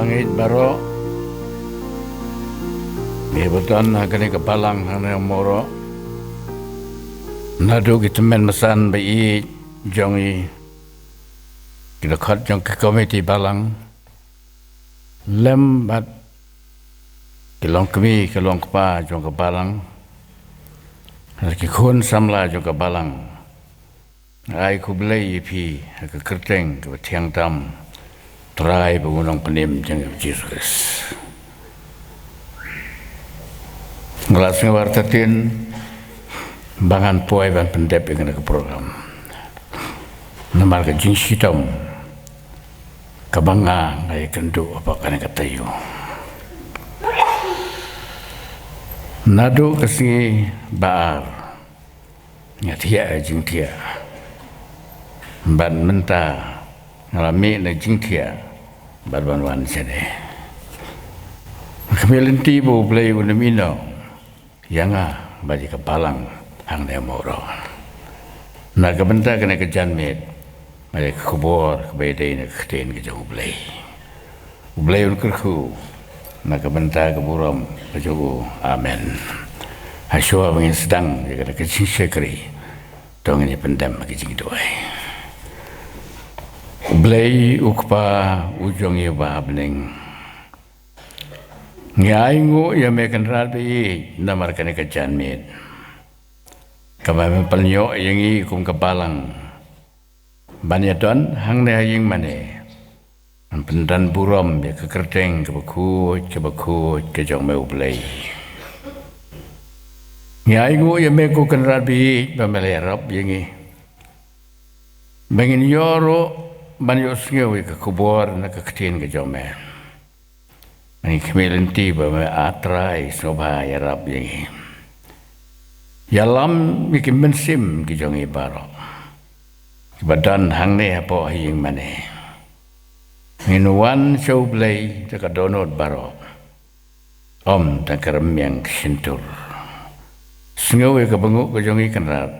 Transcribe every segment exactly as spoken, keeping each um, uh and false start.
Ngeit baroh, ngi ba don ha kane ka balang hangne ha Mawroh, naduh ki tymmen basan ba ïeit jong ngi, ki dkhot jong ka komiti balang, lem bad ki longkmie ki longkpa jong ka balang, ki khun samla jong ka balang. Ai khublei ïa phi ha ka kyrteng kaba thiang tam Trai bad u Nongpynim jong ngi Jisu Khrist. Nga la sngewbha artatien ba ngan poi ban pyndep ïa kane ka program. Namar ka jingshitom kaba nga nga ïakynduh hapoh kane ka taïew. Naduh ka sngi ba ar nga thiah jingthiah, bad mynta nga la mih na jingthiah bad ban wan shane. Khmih lynti ba U Blei un ym ïehnoh ïa nga bad ïa ka balang hangne ha Mawroh na ka bynta kane ka janmiet, bad ïa ka khubor kaba ïadei na ka ktien ka jong U Blei. U Blei un kyrkhu na ka bynta ka burom ka jong u. Amen. Hashwa ba ngin sdang ïa kane ka jingshakri, to ngin ïa pyndem ha ka jingduwai. U Blei u Kpa u jong ngi uba ha bneng, ngi ainguh ïa me Kynrad ba ïeit namar kane ka janmiet kaba me pynïoh ïa ngi kum ka balang ban ïadon hangne ha ïing mane, ban pyndon burom ïa ka kyrteng kaba khuid kaba khuid ka jong me U Blei. Ngi ainguh ïa me ko Kynrad ba ïeit ba me la ïarap ïa ngi ba ngin ïoh ruh ban ïohsngew ïa ka khubor na ka ktien ka jong me. Ngi khmih lynti ba me A Trai sngewbha ïarap ïa ngi. Ïalam ïa ki mynsiem ki jong ngi baroh kiba don hangne hapoh ha ïing mane. Ngin wan sha U Blei da ka dohnud baroh, ym da ka rmiang ka shyntur. Sngew ïa ka bynguh ka jong ngi Kynrad.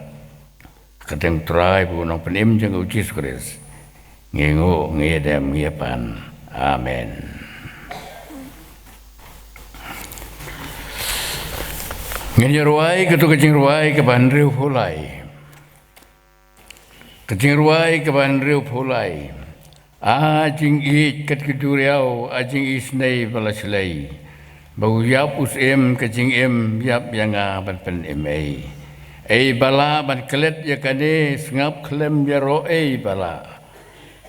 Ka kyrteng Trai bad u Nongpynim jong ngi U Jisu Khrist ngi nguh, ngi ïadem, ngi ïapan. Amen. Ngin ïa rwai kato ka jingrwai kaba hynriewphew lai. Ka jingrwai kaba hynriewphew lai. A jingïeit kat ki duriaw, a jingisynei ba la shlei, ba u ïap u syiem ka jingim, ïap ïa nga ban pynim ei. Ei ba lah ban klet ïa kane, sngap khlem ïaroh ei ba lah.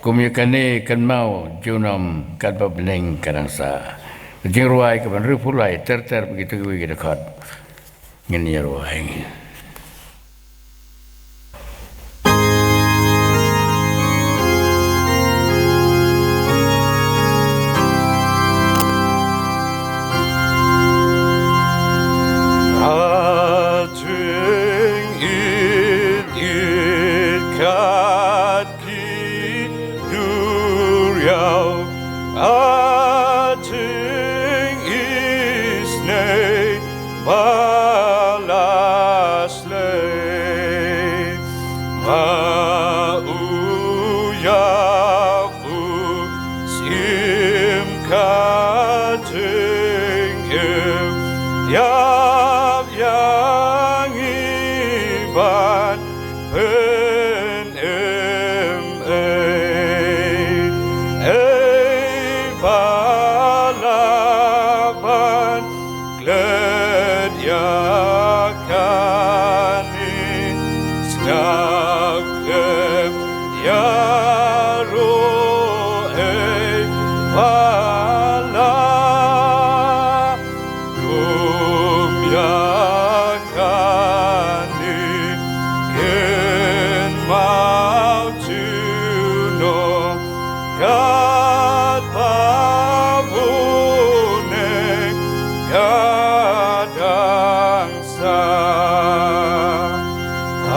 Kum ïa kane kynmaw junom katba bneng ka dang sah. Ka jingrwai kaba hynriewphew lai, ter ter bad kito kiwei ki dkhot. Ngin ïa rwai. A jingïeit kat ki duriaw, a jingisynei ba la shlei, ba u ïap u syiem ka jingim, ïap ïa ngi ban pynim ei, ei ba lah ban klet ïa kane, sngap khlem ïaroh ei ba lah. Kum ïa kane kynmaw junom katba bun ka dang sah. A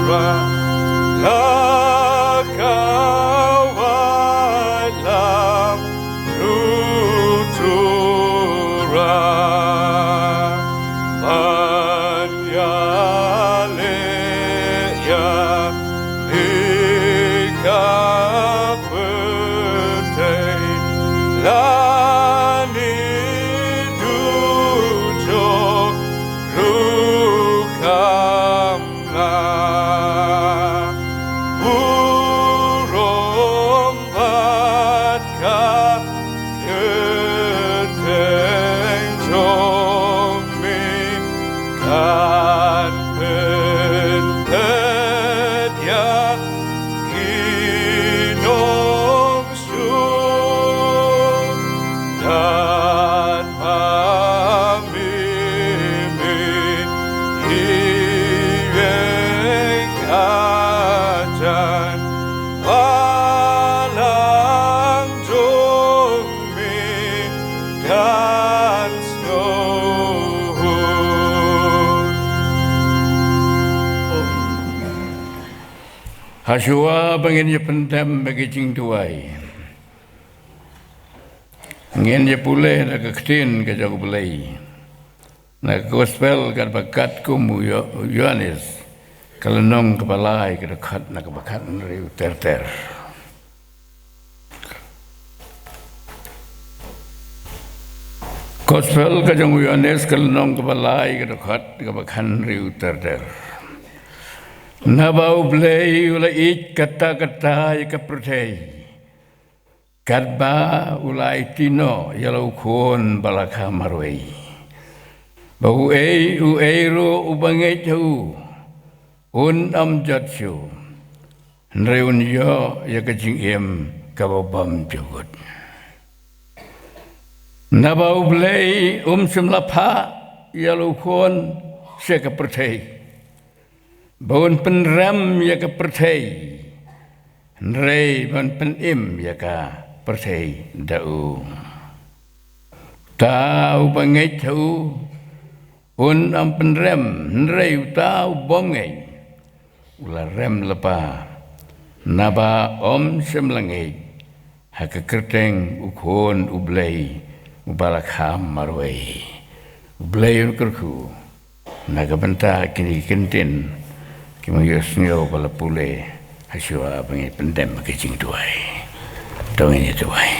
La ka wai lam lutura ban ïaleh ïa i ka pyrthei. Lane dujok ruh kam lah burom bad ka kyrteng jong me kan pynpeit ïa ki nong shu dat ma me me i ïeng ka jan balang jong me kan sngewhun. Hashwa ba ngin ïa pyndem bad ki jingduwai, ngin ïa pule na ka ktien ka jong U Blei na ka Gospel katba kat kum u Yo-, u Ïoannis, ka lynnong kaba lai, ka dkhot na kaba khathynriew ter ter. Gospel ka jong u Ïoannis, ka lynnong kaba lai, ka dkhot kaba khathynriew ter ter. Naba U Blei u la ïeit katta katta ïa ka pyrthei, katba u la aiti noh ïa la u Khun ba la kha marwei, ba uei uei ruh uba ngeit ha u un ym jot shuh, hynrei un ïoh ïa ka jingim kaba bymjukut. Naba U Blei um shym la phah ïa la u Khun sha ka pyrthei ba un pynrem ïa ka pyrthei, hynrei ban pynim ïa ka pyrthei da u. Uta uba ngeit ha u un ym pynrem, hynrei uta u bym ngeit u la rem lypa, naba um shym la ngeit ha ka kyrteng u Khun U Blei uba la kha marwei. U Blei un kyrkhu na ka bynta kine ki kyntien kiba ngi ïohsngew ba la pule, hashwa ba ngin pyndem ki jingduwai. To ngin ïa duwai.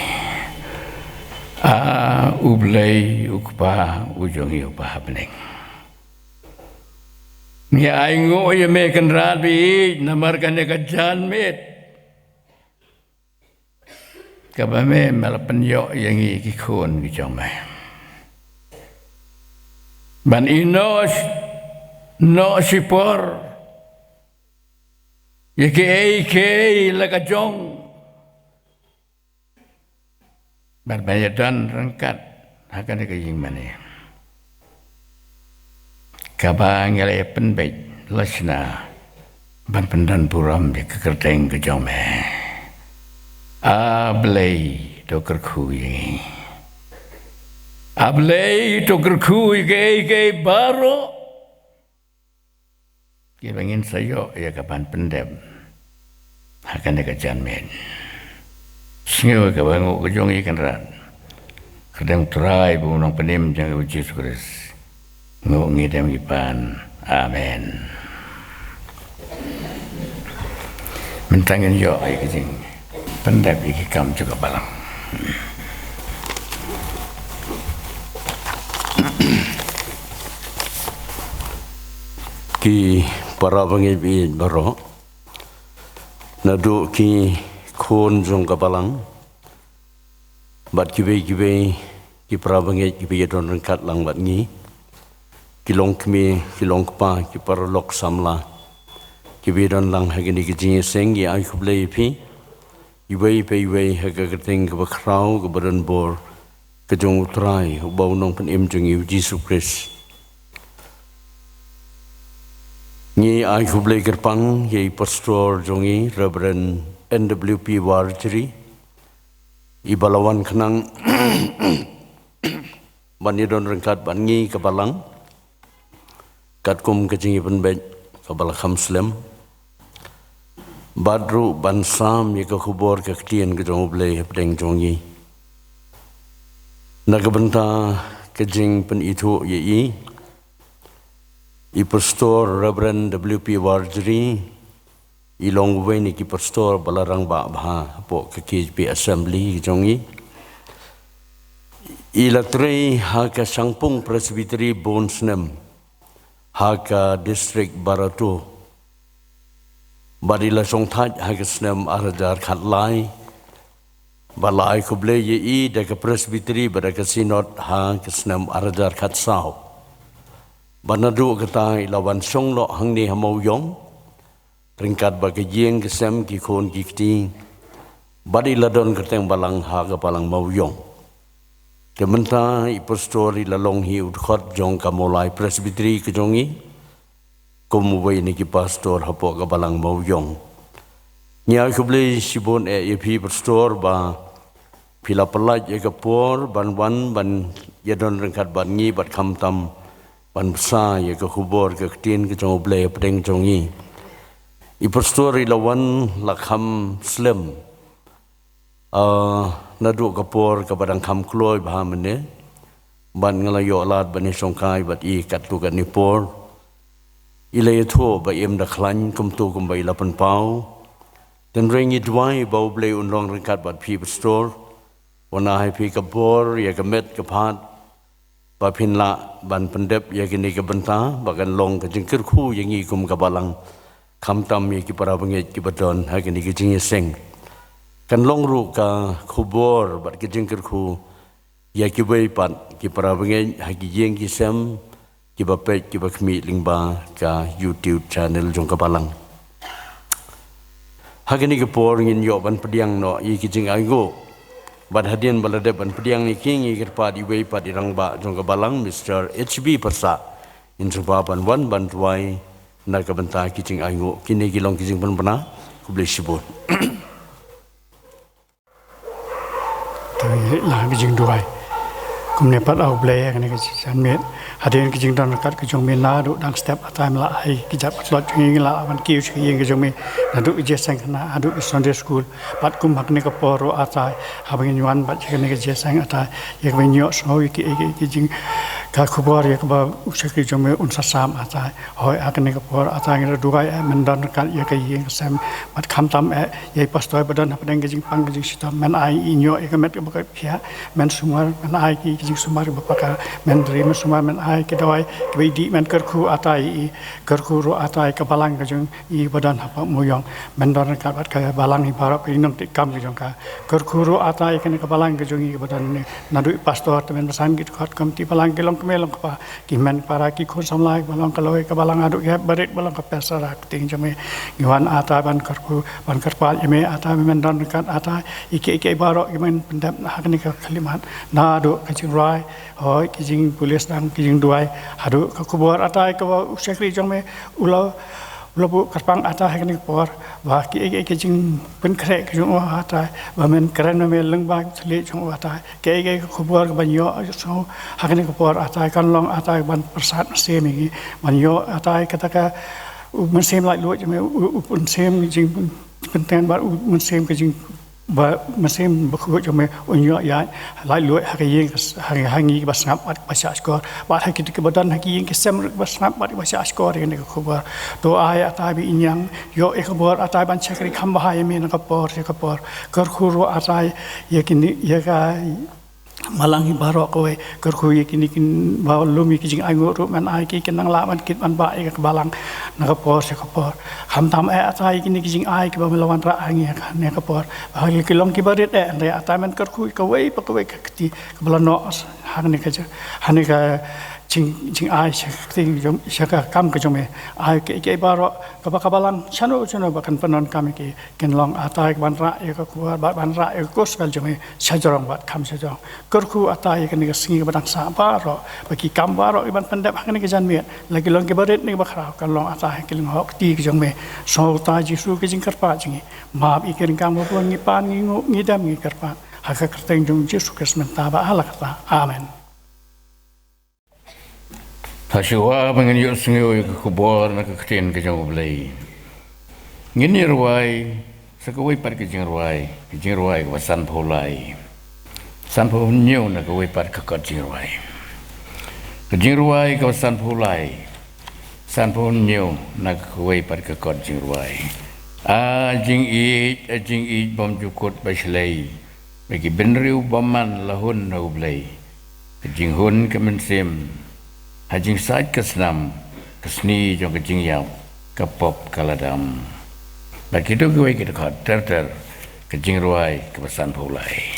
A U Blei U Kpa u jong ngi uba ha bneng, ngi ainguh ïa me Kynrad ba ïeit namar kane ka janmiet kaba me, me la pynïoh ïa ngi ki khun ki jong me ban ïehnoh sh-, noh shipor ïa kiei kiei la ka jong, bad ban ïadon ryngkat ha kane ka ïingmane kaba ngi la ïa pynbeit la shna ban pyndon burom ïa ka kyrteng ka jong me. A Blei, to kyrkhu ïa ngi. A Blei, to kyrkhu ïa kiei kiei baroh kiba ngin sa ïoh ïa ka ban pyndem ha kane ka janmiet. Sngew ïa kaba nguh ka jong ngi Kynrad, ha ka kyrteng U Trai bad U Nongpynim jong ngi U Jisu Khrist nguh ngi dem ngi pan. Amen. Mynta ngin ïoh ïa ka jingpyndep ïa ki kam jong ka balang. Ki para bangeit baroh, naduh ki khun jong ka balang bad kiwei kiwei ki para bangeit kiba ïadon ryngkat lang bad ngi, ki longkmie, ki longkpa, ki paralok samla kiba ïadon lang ha kane ka jingïaseng, ngi ai khublei ïa phi iwei pa iwei ha ka kyrteng kaba khraw kaba donbor ka jong U Trai uba U Nongpynim jong ngi U Jisu Khrist. Ngi ai khublei kyrpang ïa i pastor jong ngi, Reverend N W P Warjri, iba la wan khnang ban ïadon ryngkat bad ngi ka balang katkum ka jingïapynbeit kaba la kham slem. Bad ruh ban sam ïa ka khubor ka ktien ka jong U Blei hapdeng jong ngi. Na ka bynta ka jingpynithuh ïa i, i Pastor Reverend W P Warjri, i long uwei na ki pastor ba la rangbah bha hapoh ka K J P Assembly ka jong ngi. I la trei ha ka Shangpung Presbytery bun snem ha ka district Barato. Bad i la shong thait ha ka snem ar hajar khatlai. Bad la ai khublei ïa i da ka Presbytery bad da ka Synod ha ka snem ar hajar khatsaw. Bad naduh kata i la wan shong noh hangne ha Mawïong, ryngkat bad ka ïing ka sem, ki khun ki kti. Bad i la don kyrteng balang ha ka balang Mawïong. Te mynta i pastor i la long hi u dkhot jong ka Mawlai Presbytery ka jong ngi, kum uwei na ki pastor hapoh ka balang Mawïong. Ngi ai khublei shibun eh ïa phi pastor ba phi la pyllait ïa ka por ban wan ban ïadon ryngkat bad ngi bad khamtam ban bsa ïa ka khubor ka ktien ka jong U Blei hapdeng jong ngi. I pastor i la wan la kham slem. Ah, naduh ka por kaba dang kham kloi bha mynne. Bad nga la ïoh lad ban ïashongkai bad i katto katne por. I la ïathuh ba im da khlaiñ kumto kumba i la pynpaw. Tynrai ngi duwai ba U Blei un long ryngkat bad phi pastor. Un ai ha phi ka bor ïa ka met ka phad ba phin lah ban pyndep ïa kine ki bynta ba kan long ka jingkyrkhu ïa ngi kum ka balang, khamtam ïa ki para bangeit kiba don ha kine ki jingïaseng. Kan long ruh ka khubor bad ka jingkyrkhu ïa kiwei pat ki para bangeit ha ki ïing ki sem, kiba peit kiba khmih lyngba ka YouTube channel jong ka balang. Ha kane ka por ngin ïoh ban pdiang noh ïa ki jingainguh. Bad hadien ba la dep ban pdiang ïa ki, ngi kyrpad ïa uwei pat i rangbah jong ka balang, Mister H B Pyrsah, in sngewbha ban wan ban duwai na ka bynta ki jingainguh. Kine ki long ki jingpynbna. Khublei shibun. To ngin leit lang ha ka jingduwai. Kumne pat A Blei, ha kane ka janmiet, hadien ka jingdon ryngkat ka jong me, naduh dang step, A Trai, me la ai ki jait patlot jong ngi, ngi la ban kiew sha ka ïing ka jong me. Naduh ka jingïaseng khynnah haduh ka Sunday school, bad kum ha kane ka por ruh, A Trai, haba ngin wan bad sha kane ka jingïaseng, A Trai, ïa kaba ngin ïohsngew ïa ki, ïa ki, ïa ki jing, ka khubor ïa kaba u shakri jong me un sa sam, A Trai. Hooid, ha kane ka por, A Trai, ngi la duwai, eh, men don ryngkat ïa ka ïing ka sem, bad khamtam, eh, ïa i pastor ba don hapdeng ka jingpang ka jingshitom, men ai i ñiuh ïa ka met kaba koit phiah, men sumar, men ai ki, ki jingsumar kaba paka, men ri, men sumar, men ai ki dawai kiba i dih, men kyrkhu, A Trai, i kyrkhu ruh, A Trai, ka balang ka jong i ba don hapoh Mawïong, men don ryngkat bad ka balang hi baroh, ka ïing nongtrei kam ka jong ka. Kyrkhu ruh, A Trai, kane ka balang ka jong i ba don ne, naduh i pastor te men basan, ki dkhot komiti balang, ki longkmie longkpa, ki hynmen para, ki khun samla, ba long ka lawei ka balang, haduh ki hep barit ba long ka pyrsa, ka ktien jong me. Ngi wan, A Trai, ban kyrkhu, ban kyrpad ïa me, A Trai, men don ryngkat, A Trai, ïa kiei kiei baroh kiba men pyndep ha kane ka khyllipmat, naduh ka jingrwai, hooid, ki jingpule sdang, ki jingduwai, haduh ka khubor, A Trai, kaba u shakri jong me u la, u la buh kyrpang, A Trai, ha kane ka por, ba kiei kiei ki jingpynkhreh ki jong u, A Trai, ba men kren ma me lyngba ki thylliej jong u, A Trai. Kiei kiei ki khubor kiban ïohsngew ha kane ka por, A Trai, kan long, A Trai, ban pyrsad mynsiem ïa ngi, ban ïoh, A Trai, kata ka, u mynsiem laitluid jong me, u, u, u mynsiem jingpynten bad u mynsiem ka jing, ba mynsiem bakhuid jong me un ïoh ïaid laitluid ha ka ïing ka s-, ha, ha ngi kiba sngap bad kiba shahshkor, bad ha kito kiba don ha ki ïing ki sem ruh kiba sngap bad kiba shahshkor ïa kane ka khubor. To ai, A Trai, ba i ñiang ïoh ïa ka bor, A Trai, ban shakri kham bha ïa me na ka por sha ka por. Kyrkhu ruh, A Trai, ïa kine, ïa ka balang hi baroh kawei, kyrkhu ïa kine kiba lum ïa ki jingainguh ruh, men ai ki kin nang lah ban kit ban bah ïa ka balang na ka por sha ka por. Khamtam, eh, A Trai, ïa kine ki jingai kiba me la wanrah ha ngi ha kane ka por, ba ha ki long kiba rit, eh, hynrei, A Trai, men kyrkhu ïa kawei pa kawei ka kti kaba la noh ha kane ka ja-, ha kane ka jing, jingai sha ka ktien jong, sha ka kam ka jong me. Ai kiei kiei baroh kaba ka balang shano shano ba kan pyndonkam ïa ki, kin long, A Trai, kaban rah ïa ka khubor, bad ban rah ïa ka gospel jong me shajrong bad kham shajrong. Kyrkhu, A Trai, ïa kane ka sngi kaba dang sah baroh, ba ki kam baroh kiban pyndep ha kane ka janmiet, la ki long kiba rit ne kiba khraw, kan long, A Trai, ha ki lyngngoh kti ka jong me. Sngewthuh, Jisu, ka jingkyrpad jong ngi. Map ïa ki ryngkang ba bun ngi pan, ngi nguh, ngi dem, ngi kyrpad ha ka kyrteng jong Jisu Khrist mynta bad hala karta. Amen. Shuwa ba ngin ïohsngew ïa ka khubor na ka ktien ka jong U Blei, Ngin ïa rwai sa kawei pat ka jingrwai, ka jingrwai kaba sanphew lai. Sanphew hynñiew na kawei pat ka kot jingrwai. Ka jingrwai kaba sanphew lai. Sanphew hynñiew na kawei pat ka kot jingrwai. A jingïeit, a jingïeit bymjukut bashlei, ba ki bynriew bymman la hun na U Blei. Ka jinghun ka mynsiem, ha jingsait ka snam, ka sni jong ka jingïap, ka pop ka la dam. Bad kito kiwei ki dkhot ter ter, ka jingrwai kaba sanphew lai.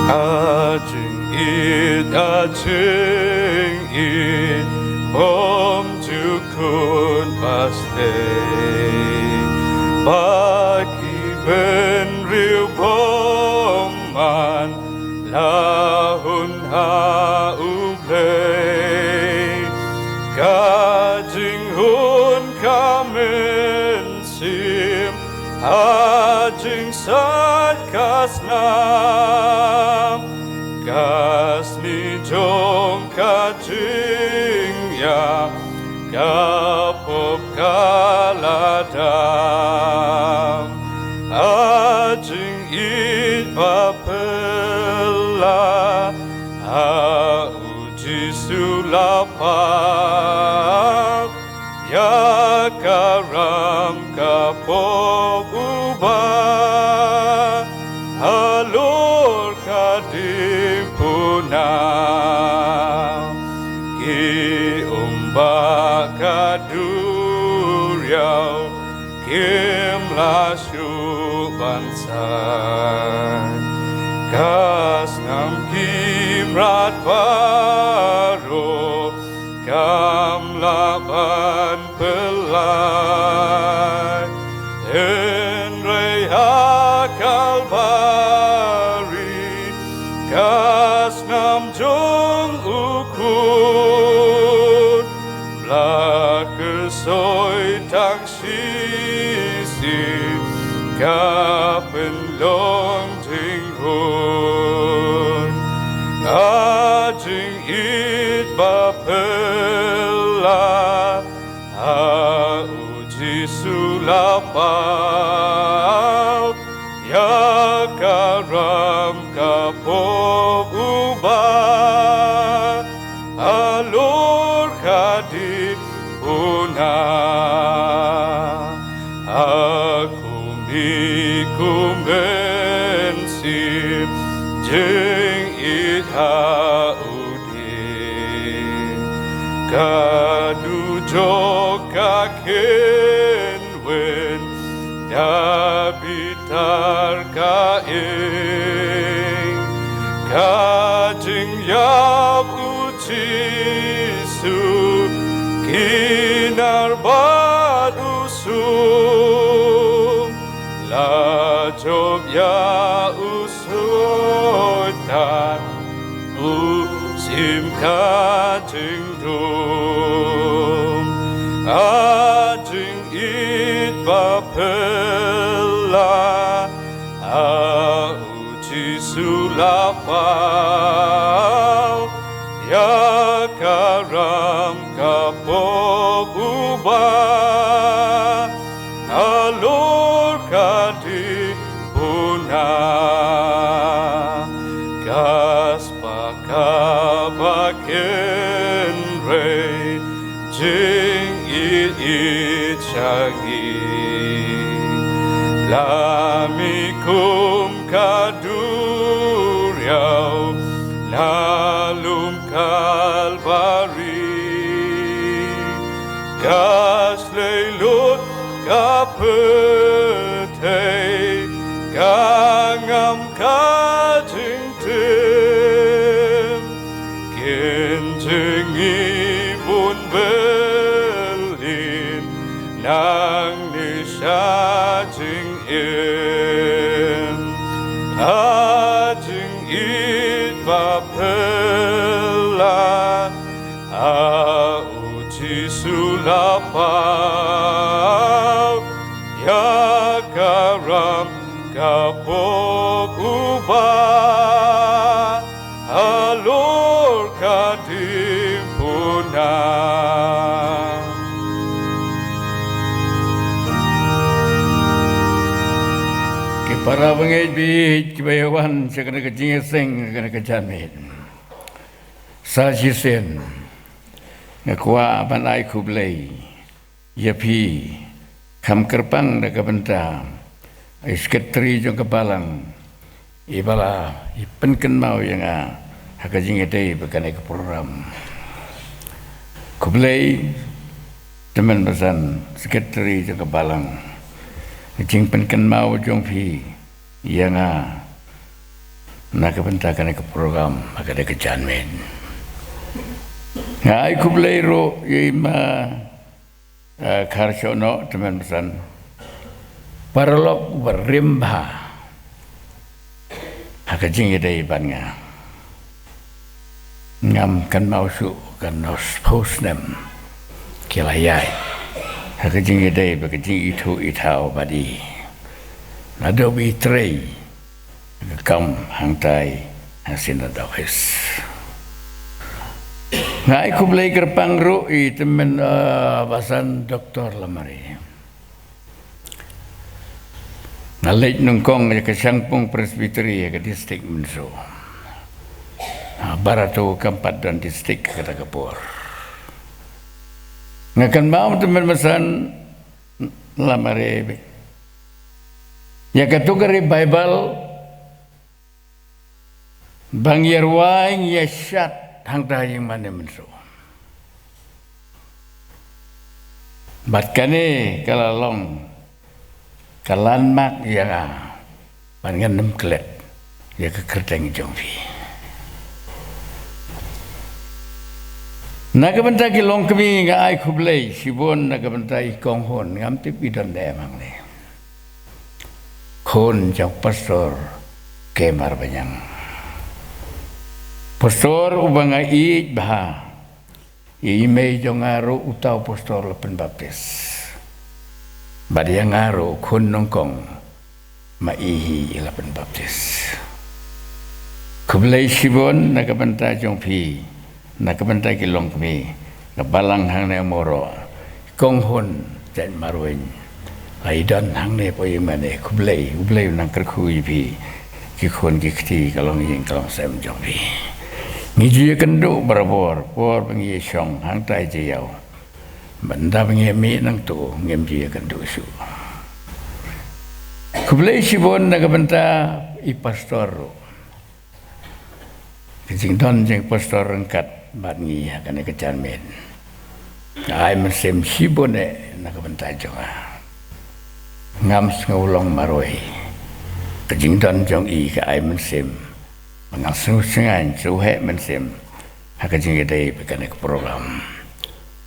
A jingïeit, a jingïeit bymjukut bashlei, ba ki bynriew bymman la hun ha U Blei. Ka jinghun ka mynsiem, ha jingsait ka snam, ka sni jong ka jingïap, ka pop ka la dam. A jingïeit baphylla, ha U Jisu la paw, ïa ka ram ka pop uba halor ka dei puna. Ki um ba ka duriaw, kim lah shuh ban sait. Ka snam ki mrad baroh, kam lah ban pynlait. Hynrei ha Kalbari, ka snam jong U Khun, la kyrsoi tang shisien, ka pynlong jinghun. A jingïeit baphylla, ha U Jisu la paw, ïa ka ram ka pop uba halor ka dei puna. Ha kum hi kum mynsiem, jingïeit ha U Dei, ka dujok ka kynwin, da bitar ka ïing. Ka jingïap U Jisu, ki nar bad u sum, la jop ïa u Soitan, u shim ka jingdum. A jingïeit baphylla, ha U Jisu la paw, ïa ka ram ka pop uba halor ka dei puna. Ka spah kaba kynrei, jingïeit ïeit sha ngi. La mih kum ka duriaw, na lum Kalbari. Ka shlei lut ka pyrthei, ka ngam ka jingtim. Kin jngi bun byllien, nangne sha jingim. A jingïeit baphylla, ha U Jisu la paw, ïa ka ram Ka pok uba halor ka ding puna. Ki para bangeit baieit kiba ïa wan sha kane ka jingïaseng, kane ka janmiet. Sa shisien nga kwah ban ai khublei ïa phi, kham kyrpang da ka bynta i sekretari jong ka balang, i ba la i pynkynmaw ïa nga ha ka jingïadei bad kane ka program. Khublei tymmen basan sekretari jong ka balang, ka jingpynkynmaw jong phi ïa nga na ka bynta kane ka program ha kane ka janmiet. Nga ai khublei ruh ïa i ma, eh, Kharshano tymmen basan, paralok ba rim bha ha ka jingïadei bad nga. Ngam kynmaw shuh kan nosphosnem ki la ïaid ha ka jingïadei bad ka jingithuh ithaw bad i. Naduh ba i trei ka kam hangtai ha Synod Office. Nga ai khublei kyrpang ruh i tymmen, eh, basan Doktor Lamare. Nga leit nyngkong ïa ka Shangpung Presbytery ïa ka district mynso. Ah, barato kam pat don district kata ka por. Nga kynmaw tymmen basan Lamare ïa kato ka revival ba ngi ïa rwai ngi ïa shad hangta ïing mane mynso. Bad kane ka la long ka landmark ïa nga ban ngan nym klet ïa ka kyrteng jong phi. Na ka bynta ki longkmie nga ai khublei shibun na ka bynta i Kong Hun, ngam tip i don ne em hangne. Khun jong Pastor Kemar Banyang. Pastor uba nga ïeit bha. I mei jong nga ruh uta u pastor la pynbaptis. Bad ïa nga ruh khun nyngkong ma i hi i la pynbaptis. Khublei shibun na ka bynta jong phi, na ka bynta ki longkmie, ka balang hangne Mawroh, Kong Hun jait marweiñ. Ai don hangne poi mane, khublei, U Blei u nang kyrkhu ïa phi, ki khun ki kti, ka longïing ka longsem jong phi. Ngi ju ïakynduh barabor por ba ngi ïashong hangtai jaïaw. Bad ynda ba ngi mih nangto ngim ju ïakynduh shuh. Khublei shibun na ka bynta i pastor ruh. Ka jingdon jong i pastor ryngkat bad ngi ha kane ka janmiet ka ai mynsiem shibun eh na ka bynta jong nga. Ngam sngew long marwei. Ka jingdon jong i ka ai mynsiem ba nga sngew shngaiñ, sngewheh mynsiem ha ka jingïadei bad kane ka program.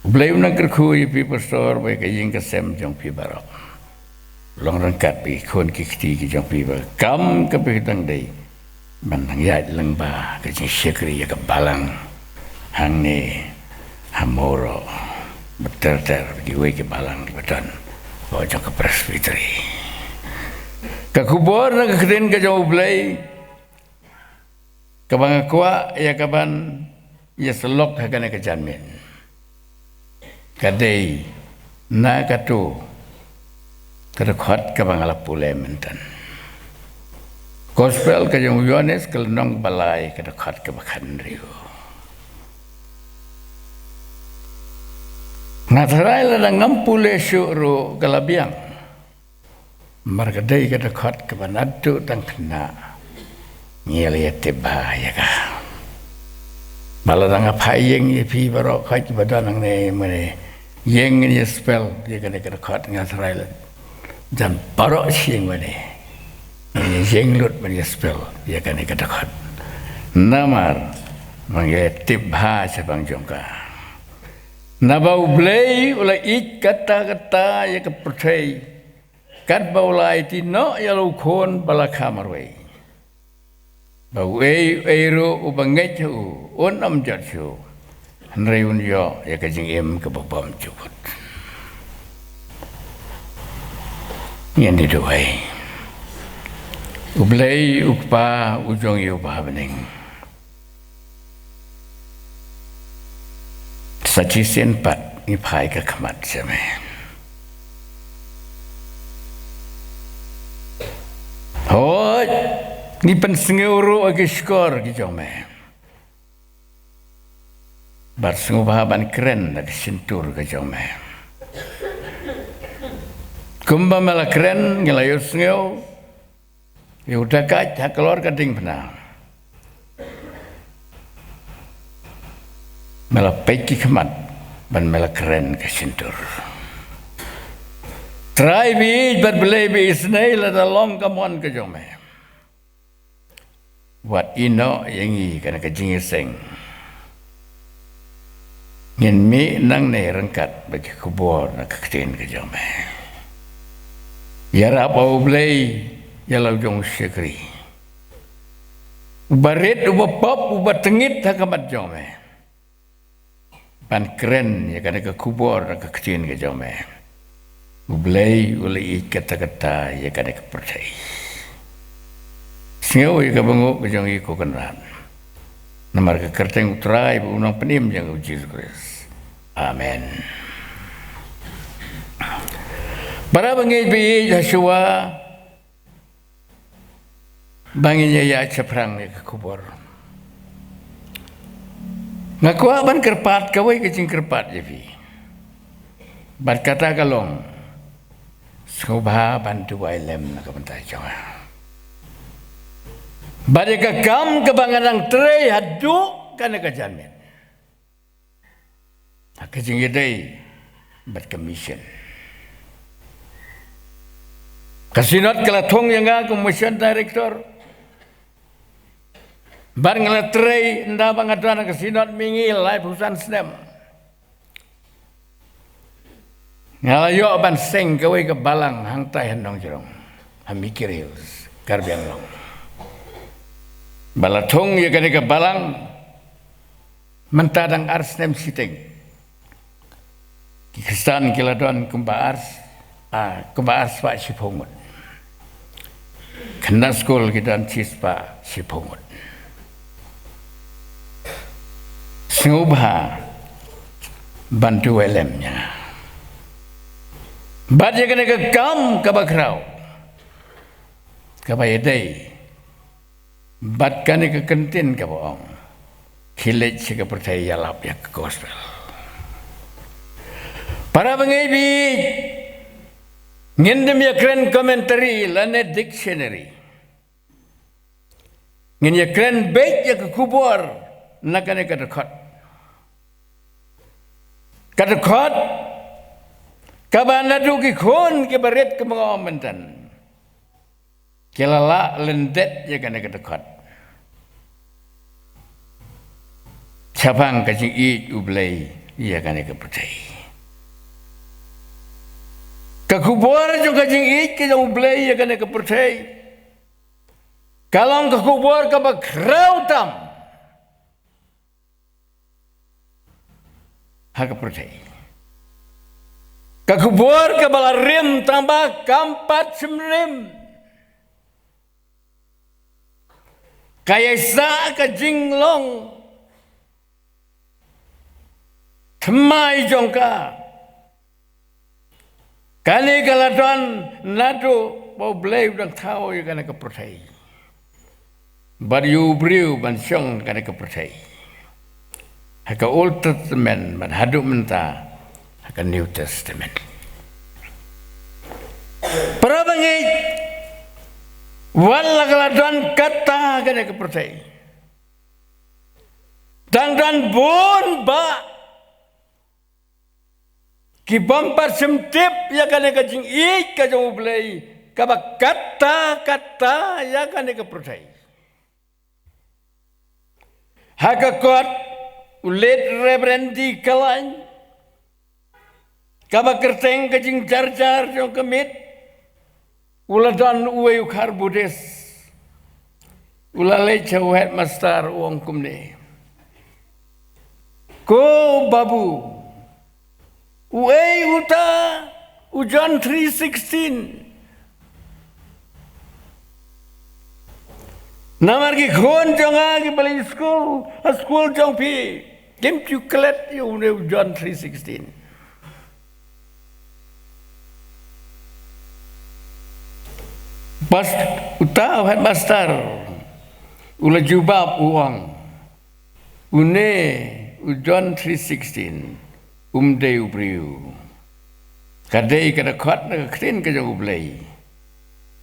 U Blei u nang kyrkhu ïa phi pastor bad ïa ka ïing ka sem jong phi baroh. Long ryngkat bad ki khun ki kti ki jong phi ba kam ka phi dang dei ban nang ïaid lyngba ka jingshakri ïa ka balang hangne ha Mawroh, bad ter ter kiwei ki balang kiba don hapoh jong ka Presbytery. Ka khubor na ka ktien ka jong U Blei kaba nga kwah ïa kaban ïa sylok ha kane ka janmiet ka dei na kato ka dkhot kaba nga la pule mynta. Gospel ka jong u Ïoannis ka lynnong ba lai ka dkhot kaba khathynriew. Nga tharai lada ngam pule shuh ruh ka la biang. Namar ka dei ka dkhot kaba naduh tang khynnah ngi la ïa tip bha ïa ka. Ba lada nga phah ïing ïa phi baroh khoit kiba don hangne mane, ïing ngin ïa spell ïa kane ka dkhot, nga tharai la jan baroh shi ïing mane ngin ïa ïeng lut ban ïa spell ïa kane ka dkhot. Namar ba ngi la ïa tip bha shaphang jong ka. Naba U Blei u la ïeit katta katta ïa ka pyrthei, katba u la aiti noh ïa la u Khun ba la kha marwei, ba uei uei ruh uba ngeit ha u un ym jot shuh, hynrei un ïoh ïa ka jingim kaba bymjukut. Ngin ïa duwai. U Blei u Kpa u jong ngi uba ha bneng. Sa shisien pat ngi phai ka khmat sha me. Hooid, ngi pynsngew ruh ïa ki shkor ki jong me. Bad sngewbha ban kren da ka shyntur ka jong me. Kumba me la kren ngi la ïohsngew ïa u dakaid ha ka lor ka diengphna. Me la peit ki khmat bad me la kren ka shyntur. Trai baieit bad Blei baisnei, lada long ka mon ka jong me, wat ïehnoh ïa ngi kane ka jingïaseng. Ngin mih nangne ryngkat bad ki khubor na ka ktien ka jong me. Ïarap, A Blei, ïa la u jong u shakri uba rit, uba pop, uba tngit ha khmat jong me, ban kren ïa kane ka khubor na ka ktien ka jong me. U Blei u la ïeit katta katta ïa kane ka pyrthei. Sngew ïa ka bynguh ka jong ngi, ko Kynrad. Namar ka kyrteng u Trai bad u Nongpynim jong ngi u Jisu Khrist. Amen. Para bangeit baieit, ha shuwa ba ngin ïa ïaid shaphrang ïa ka khubor, nga kwah ban kyrpad kawei ka jingkyrpad ïa phi. Bad kata ka long, sngewbha ban duwai lem na ka bynta jong nga. Bad ïa ka kam kaba nga dang trei haduh kane ka janmiet, ha ka jingïadei bad ka mission. Ka Synod ka la thung ïa nga kum Mission Director. Bad nga la trei ynda ba nga don ha ka Synod mihngi laiphew san snem. Nga la ïoh ban seng kawei ka balang hangtai ha Nongjrong, ha Mikir Hills, Karbi Anglong. Ba la thung ïa kane ka balang mynta dang ar snem shiteng. Ki Khristan ki la don kumba ar, ah, kumba ar spah shiphew ngut. Khynnah skul ki don shi spah shiphew ngut. Sngewbha ban duwai lem ïa nga. Bad ïa kane ka kam kaba khraw, kaba ïadei bad kane ka kyntien kaba ong, khie sha ka pyrthei ïalap ïa ka gospel. Para bangeit baieit, ngin nym ïakren commentary lane dictionary. Ngin ïakren beit ïa ka khubor na kane ka dkhot. Ka dkhot kaba naduh ki khun kiba rit kumba nga ong mynta, ki la lah lyndet ïa kane ka dkhot shaphang ka jingïeit U Blei ïa kane ka pyrthei. Ka khubor jong ka jingïeit ka jong U Blei ïa kane ka pyrthei ka long ka khubor kaba khraw tam ha ka pyrthei. Ka khubor kaba la rim tang ba kam pat shym rim. Ka ïaisah ka jinglong thymmai jong ka. Kane ka la don naduh ba U Blei u dang thaw ïa kane ka pyrthei bad ïa u briew ban shong kane ka pyrthei, ha ka Old Testament bad haduh mynta ha ka New Testament. Para bangeit, wat la ka la don katta kane ka pyrthei, dang don bun bah ki bym pat shym tip ïa kane ka jingïeit ka jong U Blei kaba katta katta ïa kane ka pyrthei. Ha ka kot u Late Reverend D. Kalain, kaba kyrteng Ka Jingjarjar Jong Ka Miet, u la don uwei u khar Buddhist. U la leit sha u headmaster, u ong kumne, "Ko babu, uei uta u John three sixteen? Namar ki khun jong nga kiba leit skul ha skul jong phi kim ju klet ïa une u John three sixteen. Past uta u headmaster u la jubab u ong, une u John three sixteen um dei u briew. Ka dei ka dkhot na ka ktien ka jong U Blei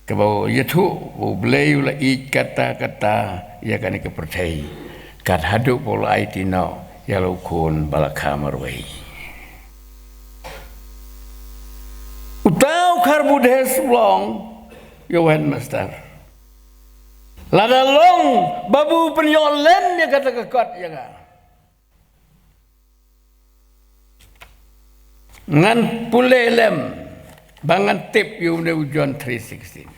kaba ïathuh ba U Blei u la ïeit katta katta ïa kane ka pyrthei, kat haduh ba u la aiti noh ïa la u khun ba la kha marwei. Uta u Khar Buddhist u ong ïa u headmaster, lada long ba u pynïoh lem ïa kata ka kot ïa nga, ngan pule lem ba ngan tip ïa une u John three sixteen.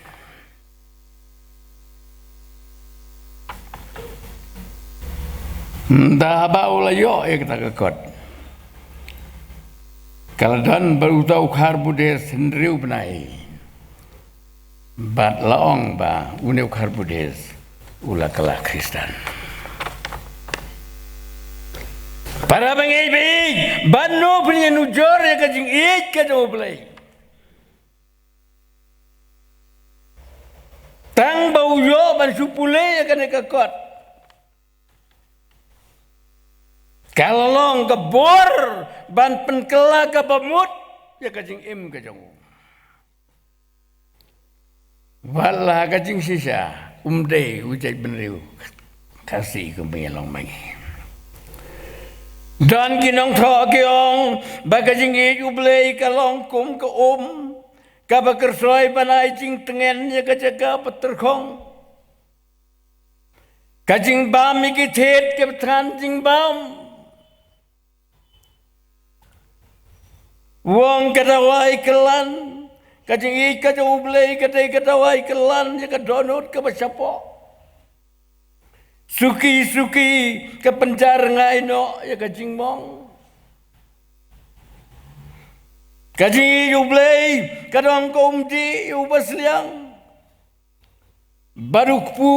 Ynda haba u la ïoh ïa kata ka kot, ka la don bad uta u Khar Buddhist hynriew bnai. Bad la ong ba une u Khar Buddhist u la kylla Khristan. Para bangeit, bangeit, bad no phin ïanujor ïa ka jingïeit ka jong U Blei? Tang ba u ïoh ban shu pule ïa kane ka kot, ka la long ka bor ban pynkylla ka bamut ïa ka jingim ka jong u. Wat la ka jingshisha um dei u jaitbynriew Khasi kumba ngi long ma ngi. Don ki nongthoh ki ong ba ka jingïeit U Blei ka long kum ka um kaba kyrsoi ban ai jingtngen ïa ka jaka ba tyrkhong. Ka jingbam ïa ki thied kiba thngan jingbam. U ong ka dawai kylla, ka jingïeit ka jong U Blei ka dei ka dawai kylla ïa ka dohnud kaba shapoh. Suki suki ka pynjah rngai noh ïa ka jingmong. Ka jingïeit U Blei ka don ka umdih ïa uba sliang bad u kpu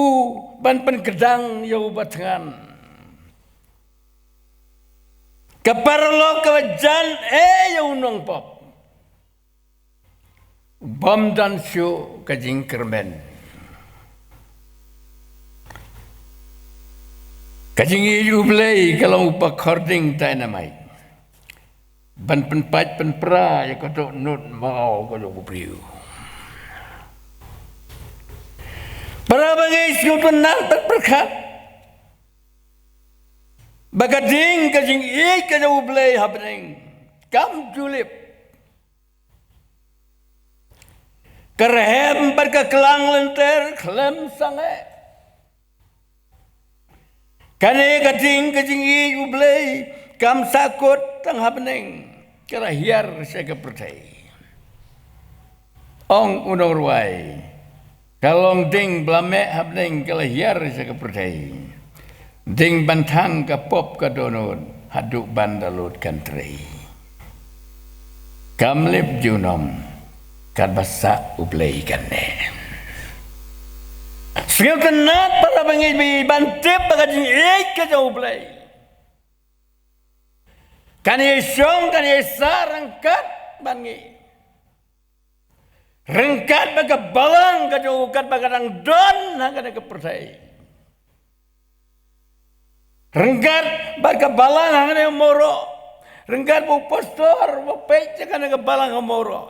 ban pynkdang ïa uba thngan. Ka paralok kaba jan eh ïa u nongpop, bym don shuh ka jingkyrmen. Ka jingïeit U Blei ka long uba khording dynamite ban pynpait pynpra ïa ka dohnud maw ka jong u briew. Para bangeit, sngewtynnat bad pyrkhat ba ka ding ka jingïeit ka jong U Blei ha bneng kam ju lip. Ka rhem bad ka klang lynter khlem sangeh. Kane ka ding ka jingïeit U Blei kam sahkut tang ha bneng, ka la hiar sha ka pyrthei. Ong u nongrwai, ka long ding ba la meh ha bneng, ka la hiar sha ka pyrthei. Ding ban thang ka pop ka dohnud haduh ban da lut kan trei. Kam lip junom katba sah U Blei kane. Sngewtynnat para bangeit, bad ban tip ba ka jingïeit ka jong U Blei kan ïai shong, kan ïai sah ryngkat bad ngi. Ryngkat bad ka balang ka jong u katba ka dang don ha kane ka pyrthei. Ryngkat bad ka balang hangne ha Mawroh. Ryngkat bad u pastor uba peit ïa kane ka balang ha Mawroh.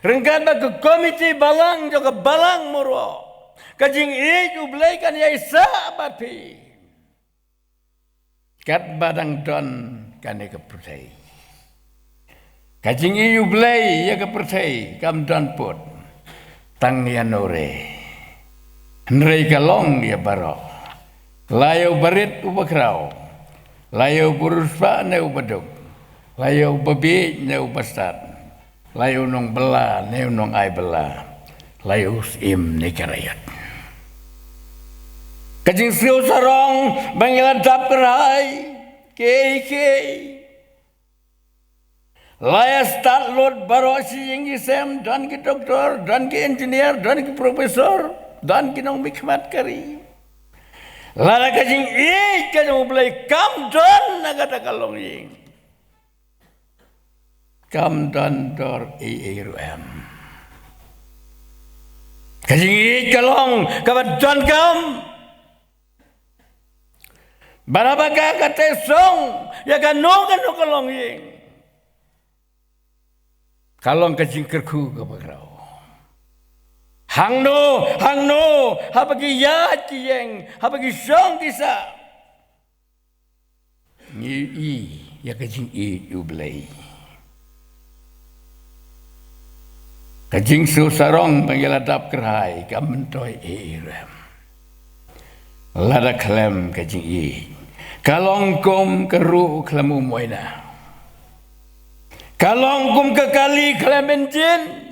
Ryngkat bad ka komiti balang jong ka balang Mawroh. Ka jingïeit U Blei kan ïai sah bad phi katba dang don kane ka pyrthei. Ka jingïeit U Blei ïa ka pyrthei kam don pud tang ïa nure, hynrei ka long ïa baroh. La ïa uba rit uba khraw, la ïa uba riewspah ne uba duk, la ïa uba bieit ne uba stad, la ïa u nongbylla ne u nongai bylla, la ïa u syiem ne ka raiot. Ka jingsngew sarong ba ngi la dap kyrhai kiei kiei. La ïa stad lut baroh shi ïing shi sem, don ki doktor, don ki engineer, don ki professor, don ki nongmihkhmat ka ri. Lada ka jingïeit ka jong U Blei kam don na kata ka longïing, kam don dor ei ei ruh em. Ka jingïeit ka long kaba donkam. Bad haba ka kata song ïa kano kano ka longïing, ka long ka jingkyrkhu kaba khraw. Hangno hangno haba ki ïaid ki ïeng, haba ki shong ki sah, ngi ïohi ïa ka jingïeit U Blei. Ka jingsngewsarong ba ngi la dap kyrhai kam myntoi ei ei ruh em. Lada khlem ka jingïeit, ka long kum ka ruh khlem u muaina. Ka long kum ka kali khlem injin.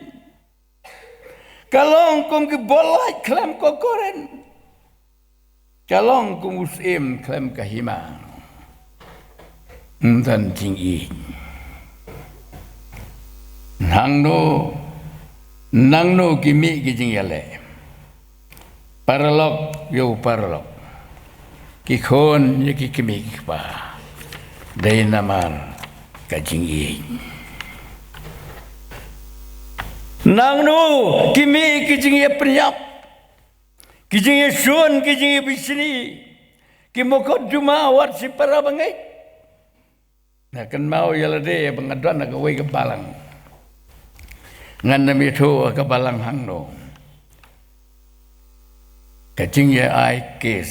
Ka long kum ki bor lait khlem ka current. Ka long kum u syiem khlem ka hima. Ym don jingïeit. Nangno nangno ki mih ki jingïaleh, paralok ïa u paralok, ki khun ïa ki kmie ki kpa, dei namar ka jingïeit. Nangno ki mih ki jingïapynïap, ki jingïashun, ki jingïabishni, ki mokotduma wat shipara bangeit. Nga kynmaw ïa lade ba nga don ha kawei ka balang. Ngan ym ïathuh ha ka balang hangno. Ka jingïa ai kes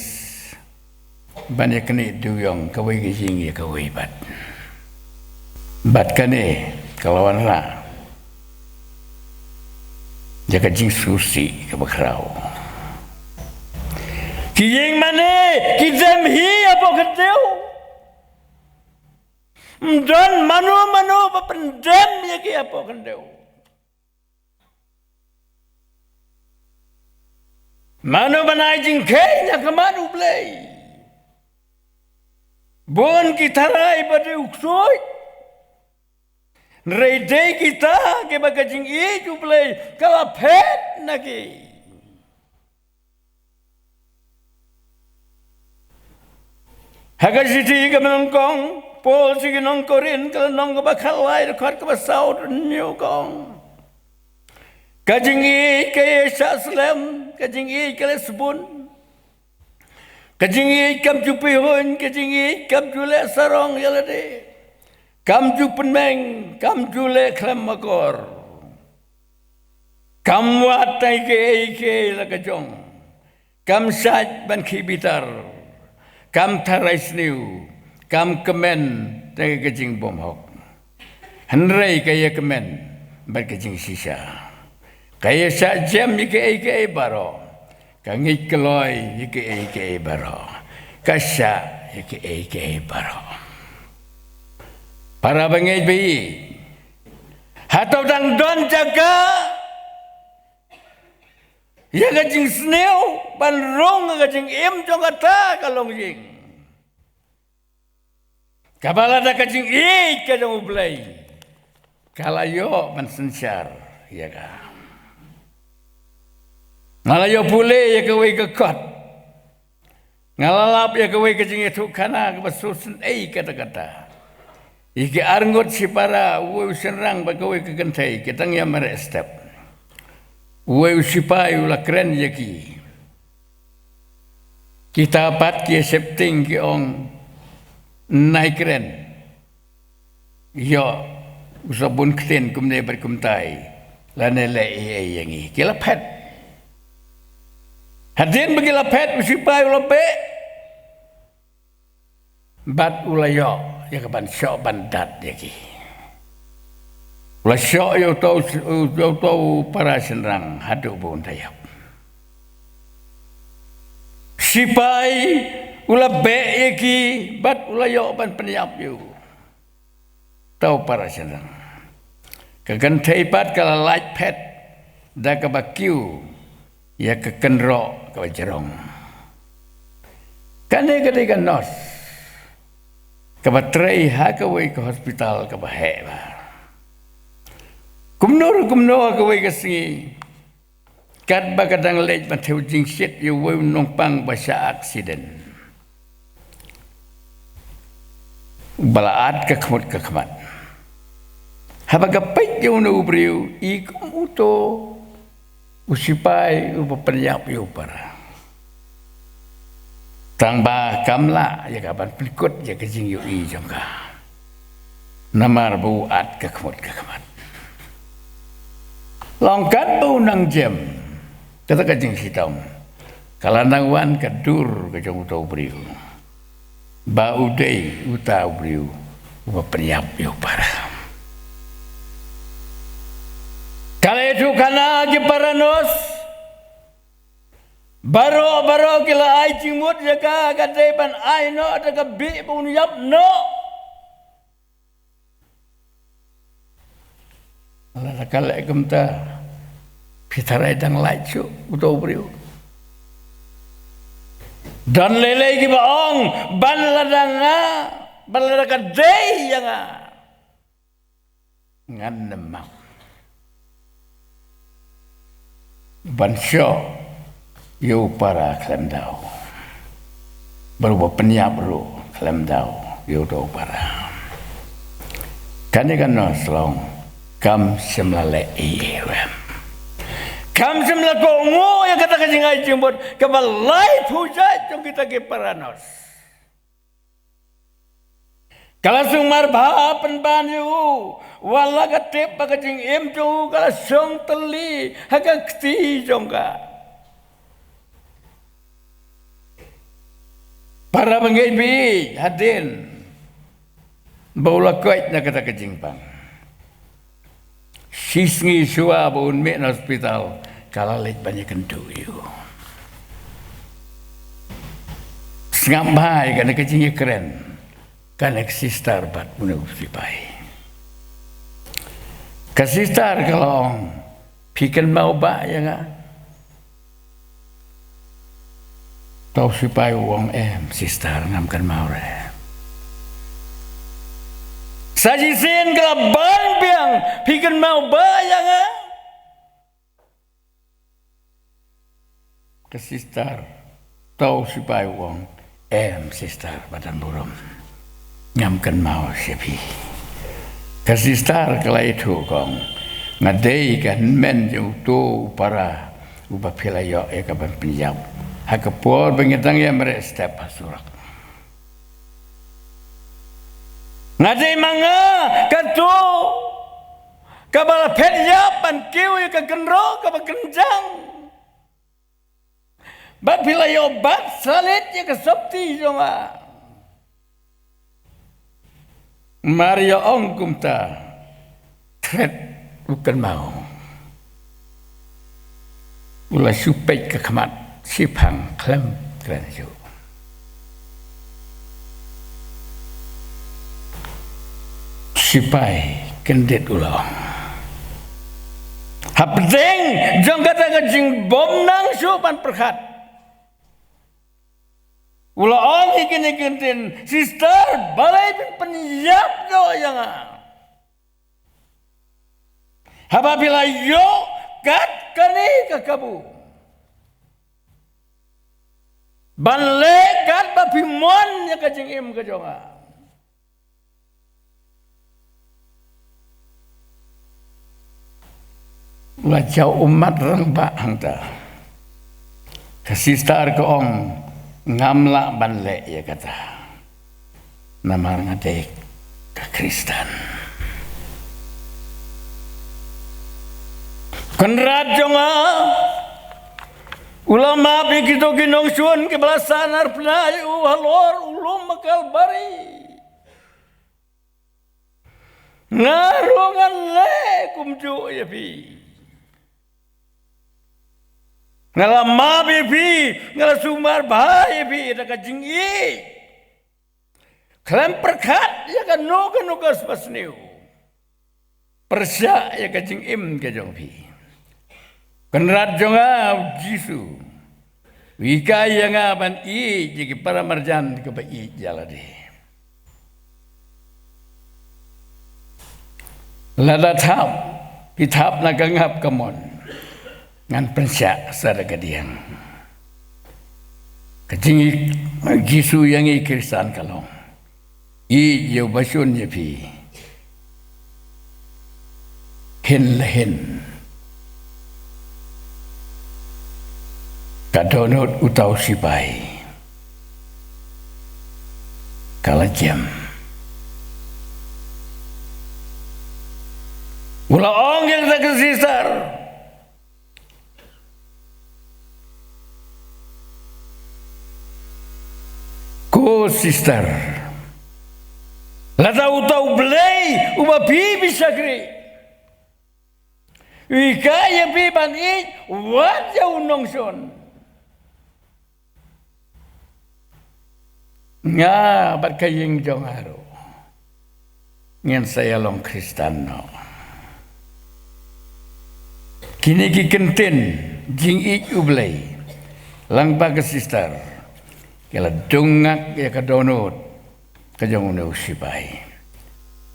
ban ïa kane dewïong kawei ka jingïa kawei pat. Bad kane ka la wanrah ïa ka jingsngewsih kaba khraw. Ki ïing mane ki dem hi hapoh khyndew. Ym don mano mano ba pyndem ïa ki hapoh khyndew. Mano ban ai jingkheiñ ha khmat U Blei? Bun ki tharai ba dei u ksuid. Hynrei dei kita kiba ka jingïeit U Blei ka la phet na ki. Ha ka shithi kaba nyngkong Paul sha ki nong Korinth, ka lynnong kaba khatlai, dkhot kaba saw, u ong, ka jingïeit ka ïa shah slem, ka jingïeit ka leh sbun. Ka jingïeit kam ju pyrshah, ka jingïeit kam ju leh sarong ïa lade. Kam ju pynmeng, kam ju leh khlem akor. Kam wad tang ïa kaei kaei la ka jong. Kam shait ban khih bitar. Kam tharai sniew, kam kmen tang ïa ka jingbymhok. Hynrei ka ïa kmen bad ka jingshisha. Ka ïa shah jem ïa kaei kaei baroh. Ka ngeit kloi ïa kaei kaei baroh. Ka shah ïa kaei kaei baroh. Para bangeit ba ïeit, hato dang don jaka ïa ka jingsniew ban rung ka jingim jong kata ka longïing? Kaba lada ka jingïeit ka jong U Blei ka la ïoh ban synshar ïa ka. Nga la ïoh pule ïa kawei ka kot. Nga la lap ïa kawei ka jingïathuhkhana kaba sngewsynei katta katta. Ïa ki arngut shipara, uwei u shynrang bad kawei ka kynthei, ki dang ïa mareh step. Uwei u sipai u la kren ïa ki. Kita pat ki ïa sheptieng, ki ong, nai kren. Ïoh u sabun ktien kumne bad kumtai, lane leh ei ei ïa ngi. Ki la phet. Hadien ba ki la phet, u sipai u la beh. Bad u la ïoh ïa ka ban shoh ban dat ïa ki. U la shoh ïa uto u, ïa uto u para shynrang haduh ba un da ïap. Sipai u la beh ïa ki bad u la ïoh ban pynïap ïa u. Uto u para shynrang. Ka kynthei pat ka la lait phet da kaba kiew ïa ka kynroh kaba jrong. Kane ka dei ka nurse kaba trei ha kawei ka hospital kaba heh bha. Kumno ruh kumno ha kawei ka sngi, katba ka dang leit ban thew jingshit ïa uwei u nongpang ba shah accident, Ba la at ka khmut ka khmat. Haba ka peit ïa uno u briew, i kum uto u sipai uba pynïap ïa u para. Tang ba kam lah ïa ka ban pynkut ïa ka jingïohi jong ka. Namar ba u at ka khmut ka khmat. Long katba u nang jem, kata ka jingshitom ka la nang wan ka dur ka jong uto u briew. Ba u dei uta u briew uba pynïap ïa u para. Ka la ïathuh khana ki para nos. Baroh baroh ki la ai jingmut ïa ka, ka dei ban ai noh da ka bih ba un ïap noh. Lada ka leh kumta, phi tharai dang lait shuh uto u briew? Don lei lei kiba ong, ban lada nga, ban lada ka dei ïa nga, ngan ym map ban shoh ïa u para khlem daw. Bad uba pynïap ruh khlem daw ïa uto u para. Kane ka nos long, kam shym la leh ei ei ruh em. Kam shym la kohnguh ïa kata ka jingai jingmut kaba laiphew jait jong kita ki para nos. Ka la sumar bha pynban ïa u, wat la ka tip ba ka jingim jong u ka la shong tylli ha ka kti jong ka. Para bangeit, bad hadien ba u la koit na kata ka jingpang, shisngi shuwa ba un mih na hospital, ka la leit ban ïakynduh ïa u. Sngap bha ïa kane ka jingïakren kane ka sister bad une u sipai. Ka sister ka la ong, phi kynmaw bha ïa nga? Uto u sipai u ong, em sister, ngam kynmaw re. Sa shisien ka la ban biang, phi kynmaw bha ïa nga? Ka sister, uto u sipai u ong, em sister, ba don burom, ngam kynmaw sha phi. Ka sister ka la ïathuh, ka ong, nga dei ka hynmen jong uto u para uba phi la ïoh ïa ka ban pynïap ha ka por ba ngi dang ïa mareh step ha surok. Nga dei ma nga kato kaba la phet ïap ban kiew ïa ka kynroh kaba kynjang. Bad phi la ïoh bat salit ïa ka sopti jong nga. Mar ïa ong kumta, thret u kynmaw. U la shu peit ka khmat shiphang khlem kren shuh. Sipai kyndit u la ong. Hapdeng jong kata ka jingbym nang shuh ban pyrkhat, u la ong ïa kine ki ktien, sister, balei phin pynïap noh ïa nga? Haba phi la ïoh kat kane ka kabu ban leh kat ba phi mon ïa ka jingim ka jong nga. La jaw ummat rangbah hangta. Ka sister ka ong, ngam lah ban leh ïa kata. Namar nga dei ka Khristan. Kynrad jong nga u la map ïa kito ki nongshun kiba la sahnarphna ïa u halor u lum Kalbari. Nga ruh ngan leh kumjuh ïa phi. Nga la map ïa phi, nga la sumar bha ïa phi da ka jingïeit. Khlem pyrkhat ïa kano kano ka sngewbha sniew. Pyrshah ïa ka jingim ka jong phi. Kynrad jong nga u Jisu u hikai ïa nga ban ïeit ïa ki para marjan kiba ïeit ïa lade. Lada thap, phi thap na ka ngap ka mon, ngan pynshah sa da ka diang. Ka jingïeit Jisu ïa ngi Khristan ka long, Ïeit ïa uba shun ïa phi. Hin la hin, ka dohnud uta u sipai ka la jem. U la ong ïa kata ka sister, "Ko sister, lada uta U Blei uba phi phi shakri u hikai ïa phi ban ïeit, wat ïa u nongshun. Nga bad ka ïing jong nga ruh ngin sa ïalong Khristan noh." Kine ki kyntien jingïeit U Blei lyngba ka sister ki la dung ngak ïa ka dohnud ka jong une u sipai.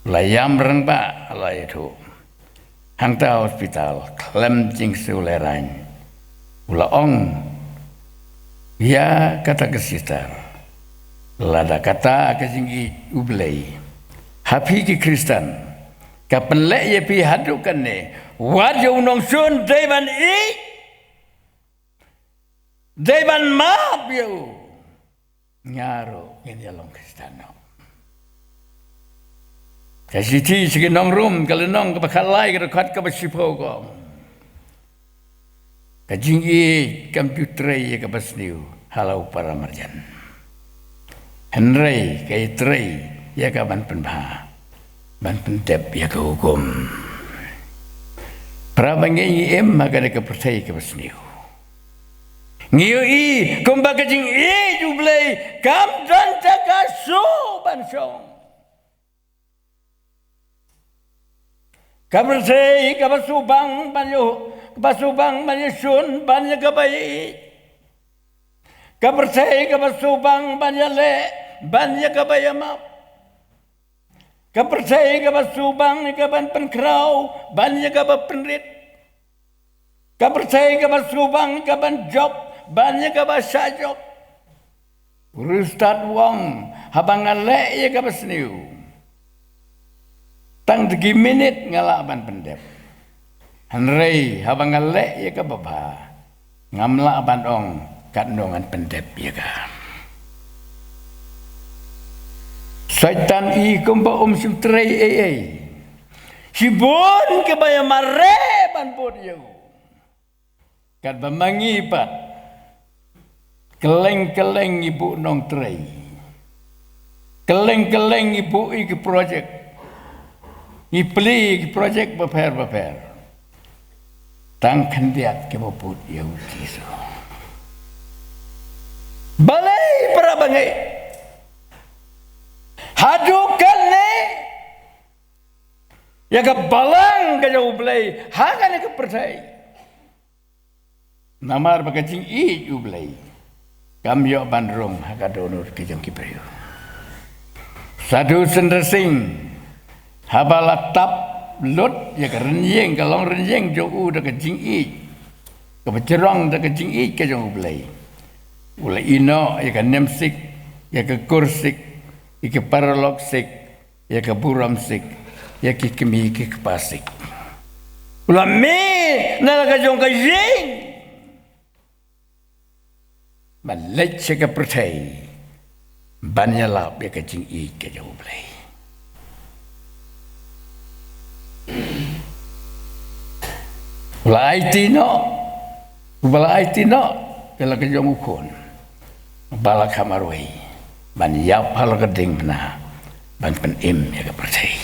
La ïam rangbah, la ïathuh. Hangta ha hospital, khlem jingsngewlehraiñ, u la ong ïa kata ka sister, "Lada kata ka jingïeit U Blei ha phi ki Khristan ka pynleh ïa phi haduh katne, wat ïa u nongshun dei ban ïeit, dei ban map ïa u, nga ruh ngin ïalong Khristan noh." Ka shithi sha ki nong Rom, ka lynnong kaba khatlai, ka dkhot kaba shiphew, ka ong, "Ka jingïeit kam ju trei ïa kaba sniew ha la u para marjan, hynrei ka ïatrei ïa ka ban pynbha, ban pyndep ïa ka hukum." Parabangeit, ngi im ha kane ka pyrthei kaba sniew. Ngi ïohi kumba ka jingïeit U Blei kam don jaka shuh ban shong. Ka pyrthei kaba sngewbang ban ïoh, kaba sngewbang ban ïashun ban ïa kaba ïeit. Ka pyrthei kaba sngewbang ban ïaleh ban ïa kaba ïamap. Ka pyrthei kaba sngewbang ïa ka ban pynkhraw ban ïa kaba pynrit. Ka pyrthei kaba sngewbang ïa ka ban jop ban ïa kaba shah jop. U riewstad u ong, "Haba nga leh ïa kaba sniew, tang da ki minit nga lah ban pyndep. Hynrei haba nga leh ïa kaba bha, ngam lah ban ong katno ngan pyndep ïa ka." Soitan i kumba um shym trei ei ei. Shibun kiba ïamareh ban bud ïa u. Katba ma ngi pat, kylleng kylleng ngi buh nongtrei, kylleng kylleng ngi buh ïa ki projek, ngi plie ïa ki projek bapher bapher. Tang khyndiat kiba bud ïa u Jisu. Balei parabangeit? Haduh katne ïa ka balang ka jong U Blei ha kane ka pyrthei. Namar ba ka jingïeit U Blei kam ïoh ban rung ha ka dohnud ka jong ki briew. Sadhu Sundar Singh, haba la tap lut ïa ka rynïeng, ka long rynïeng jong u da ka jingïeit, kaba jrong da ka jingïeit ka jong U Blei, u la ïehnoh ïa ka niam Sikh, ïa ka kur Sikh, ïa ka paralok Sikh, ïa ka burom Sikh, ïa ki kmie ki kpa Sikh. U la mih na la ka jong ka ïing ban leit sha ka pyrthei ban ïalap ïa ka jingïeit ka jong U Blei. U la aiti noh, u ba la aiti noh ïa la ka jong u khun ba la kham marwei ban ïap halor ka diengphna ban pynim ïa ka pyrthei.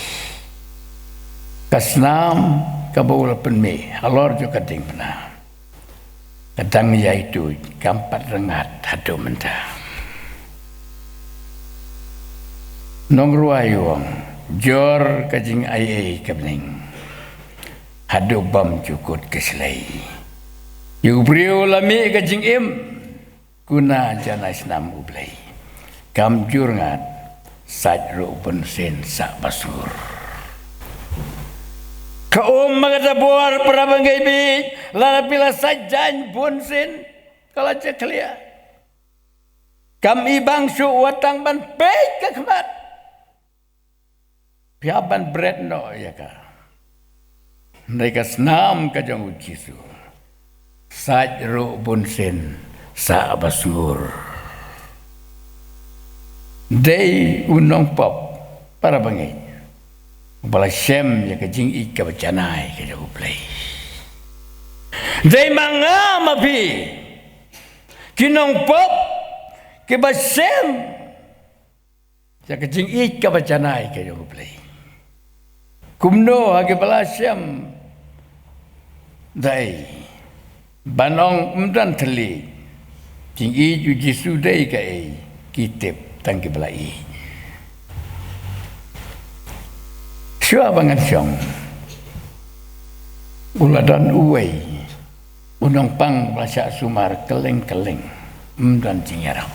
Ka snam kaba u la pynmih halor jong ka diengphna ka dang ïai tuid, kam pat rngat haduh mynta. Nongrwai u ong, jur ka jingai ei ka bneng haduh bym ju kut ka shlei. Ïa u briew la mih ka jingim, kuna jan ai snam U Blei kam ju rngat, sait ruh bunsien sah ba sngur. Ka um ma kata bor, parabangeit, lada phi la sait jaiñ bunsien ka la jakhlia. Kam i bang shuh, wat tang ban peit ka khmat. Phi hap ban bret noh ïa ka. Hynrei ka snam ka jong u Jisu, sait ruh bunsien, sah ba sngur. Dei u nongpop para bangeit uba la shem ïa ka jingïeit kaba janai ka jong U Blei. Dei ma nga ma phi, ki nongpop kiba shem ïa ka jingïeit kaba janai ka jong U Blei. Kumno ha kiba la shem? Dei ban ong ym don thylliej, jingïeit u Jisu dei kaei, ki tip tang kiba la ïeit. Shuwa ba ngan shong, u la don uwei u nongpang ba la shah sumar kylleng kylleng, ym don jingïarap.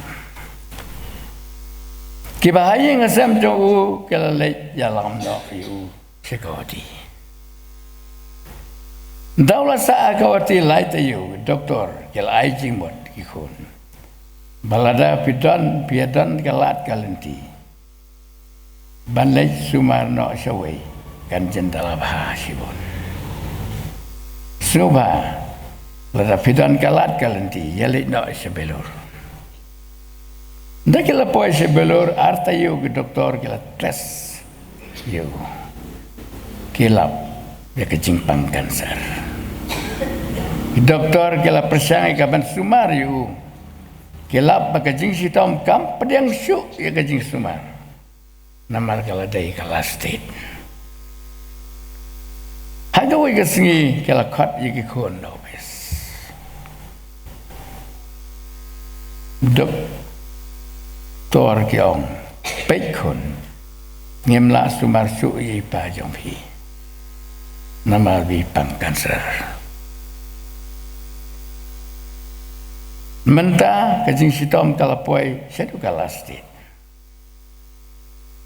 Kiba ha ïing ha sem jong u ki la leit ïalam noh ïa u sha kawati. Ynda u la sah ha kawati lai taïew, doktor ki la ai jingmut ki khun ba lada phi don, phi ïa don ka lad ka lynti, ban leit sumar noh shawei kan jin da la bha shibun. Sngewbha, lada phi don ka lad ka lynti, ïa leit noh sha Belur. Ynda ki la poi sha Belur, ar taïew ki doktor ki la test ïa u, ki lap ïa ka jingpang cancer. Ki doktor ki la pyrshang ïa ka ban sumar ïa u, ki lap ba ka jingshitom kam pdiang shuh ïa ka jingsumar. Namar ka la dei ka last stage. Ha kawei ka sngi ki la khot ïa ki khun na office. Doktor ki ong, peit khun, ngim lah sumar shuh ïa i pa jong phi, namar ba i pang cancer. Mynta ka jingshitom ka la poi shaduh ka last stage.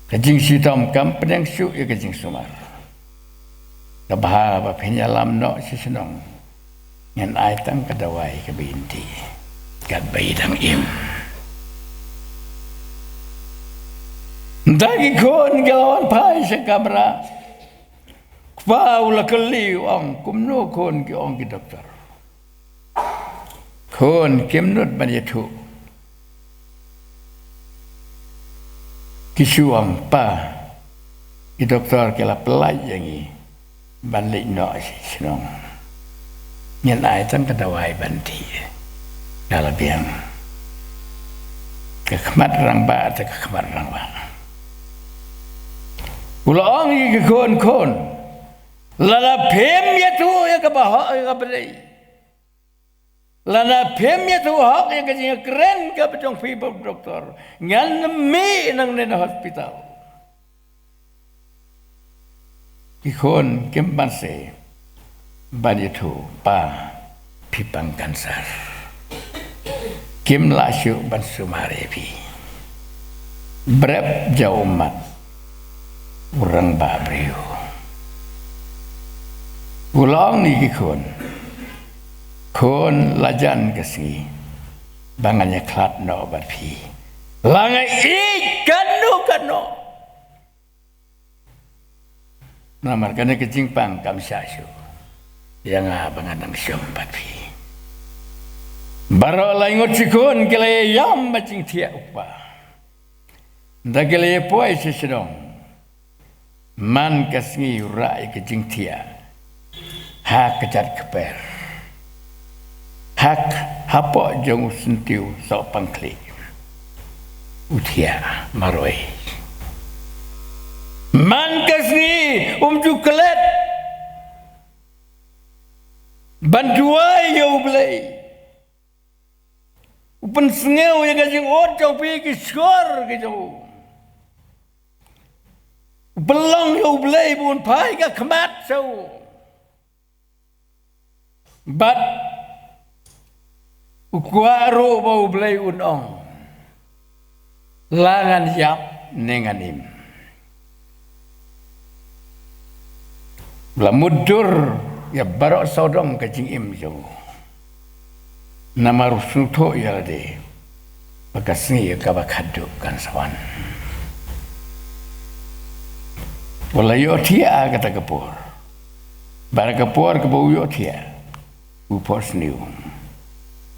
Ka jingshitom kam pdiang shuh ïa ka jingsumar. Ka bha ba phin ïalam noh sha shnong, ngan ai tang ka dawai kaba in dih katba i dang im. Ynda ki khun ki la wan phai sha kamra, kpa u la kylli, u ong, kumno khun? Ki ong ki doktor, khun, kim nud ban ïathuh. Ki shu ong, pa, ki doktor ki la pyllait ïa ngi ban leit noh sha shnong. Ngin ai tang ka dawai ban dih, ka la biang. Ka khmat rangbah te ka khmat rangbah. U la ong ïa ki khun, khun, lada phim ïathuh ïa kaba hok, ïa kaba dei, lada phim ïathuh hok ïa ka jingkren kaba jong phi bad u doktor, ngan mih nangne na hospital. Ki khun kim banse ban ïathuh, pa, phi pang cancer. Kim lah shuh ban sumar ïa phi. Brep jaw ummat u rangbah briew. U la ong ïa ki khun, khun, la jan ka sngi ba ngan ïakhlad noh bad phi. La nga ïeit katno katno. Namar kane ka jingpang kam shah shuh ïa nga ba ngan nang shong bad phi. Baroh lai ngut shi khun ki la ïam bad jingthiah u kpa. Ynda ki la ïa poi sha shnong, man ka sngi u rah ïa ka jingthiah ha ka jait kper. Ha, hapoh jong u syntiew sohpang khlieh u thiah marwei. Man ka sngi um ju klet ban duwai ïa U Blei. U pynsngew ïa ka jingud jong phi, ki shkor ki jong u. U pynlong ïa U Blei ba un phai ka khmat sha u. Bad u kwah ruh ba U Blei un ong, la ngan ïap ne ngan im. La mutdur ïa baroh sawdong ka jingim jong u. Namar u sngewthuh ïa lade ba ka sngi kaba khatduh kan sa wan. U la ïohthiah ha kata ka por. Bad ha ka por kaba u ïohthiah, u phohsniew,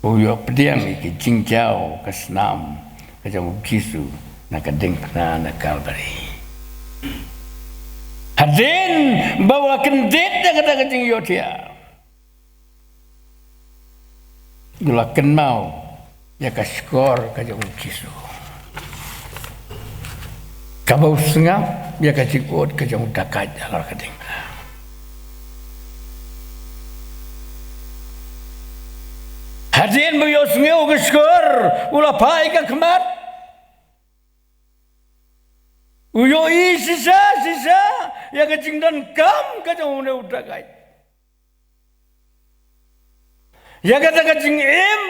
u ïoh pdiang ïa ka jingjaw ka snam ka jong u Jisu na ka diengphna na Kalbari. Hadien ba u la kyndit da kata ka jingïohthiah, u la kynmaw ïa ka shkor ka jong u Jisu, kaba u sngap ïa ka jingud ka jong u dakaid halor ka diengphna. Hadien ba u ïohsngew ka shkor, u la phai ka khmat. U ïohi shisha shisha ïa ka jingdonkam ka jong une u dakaid, ïa kata ka jingim.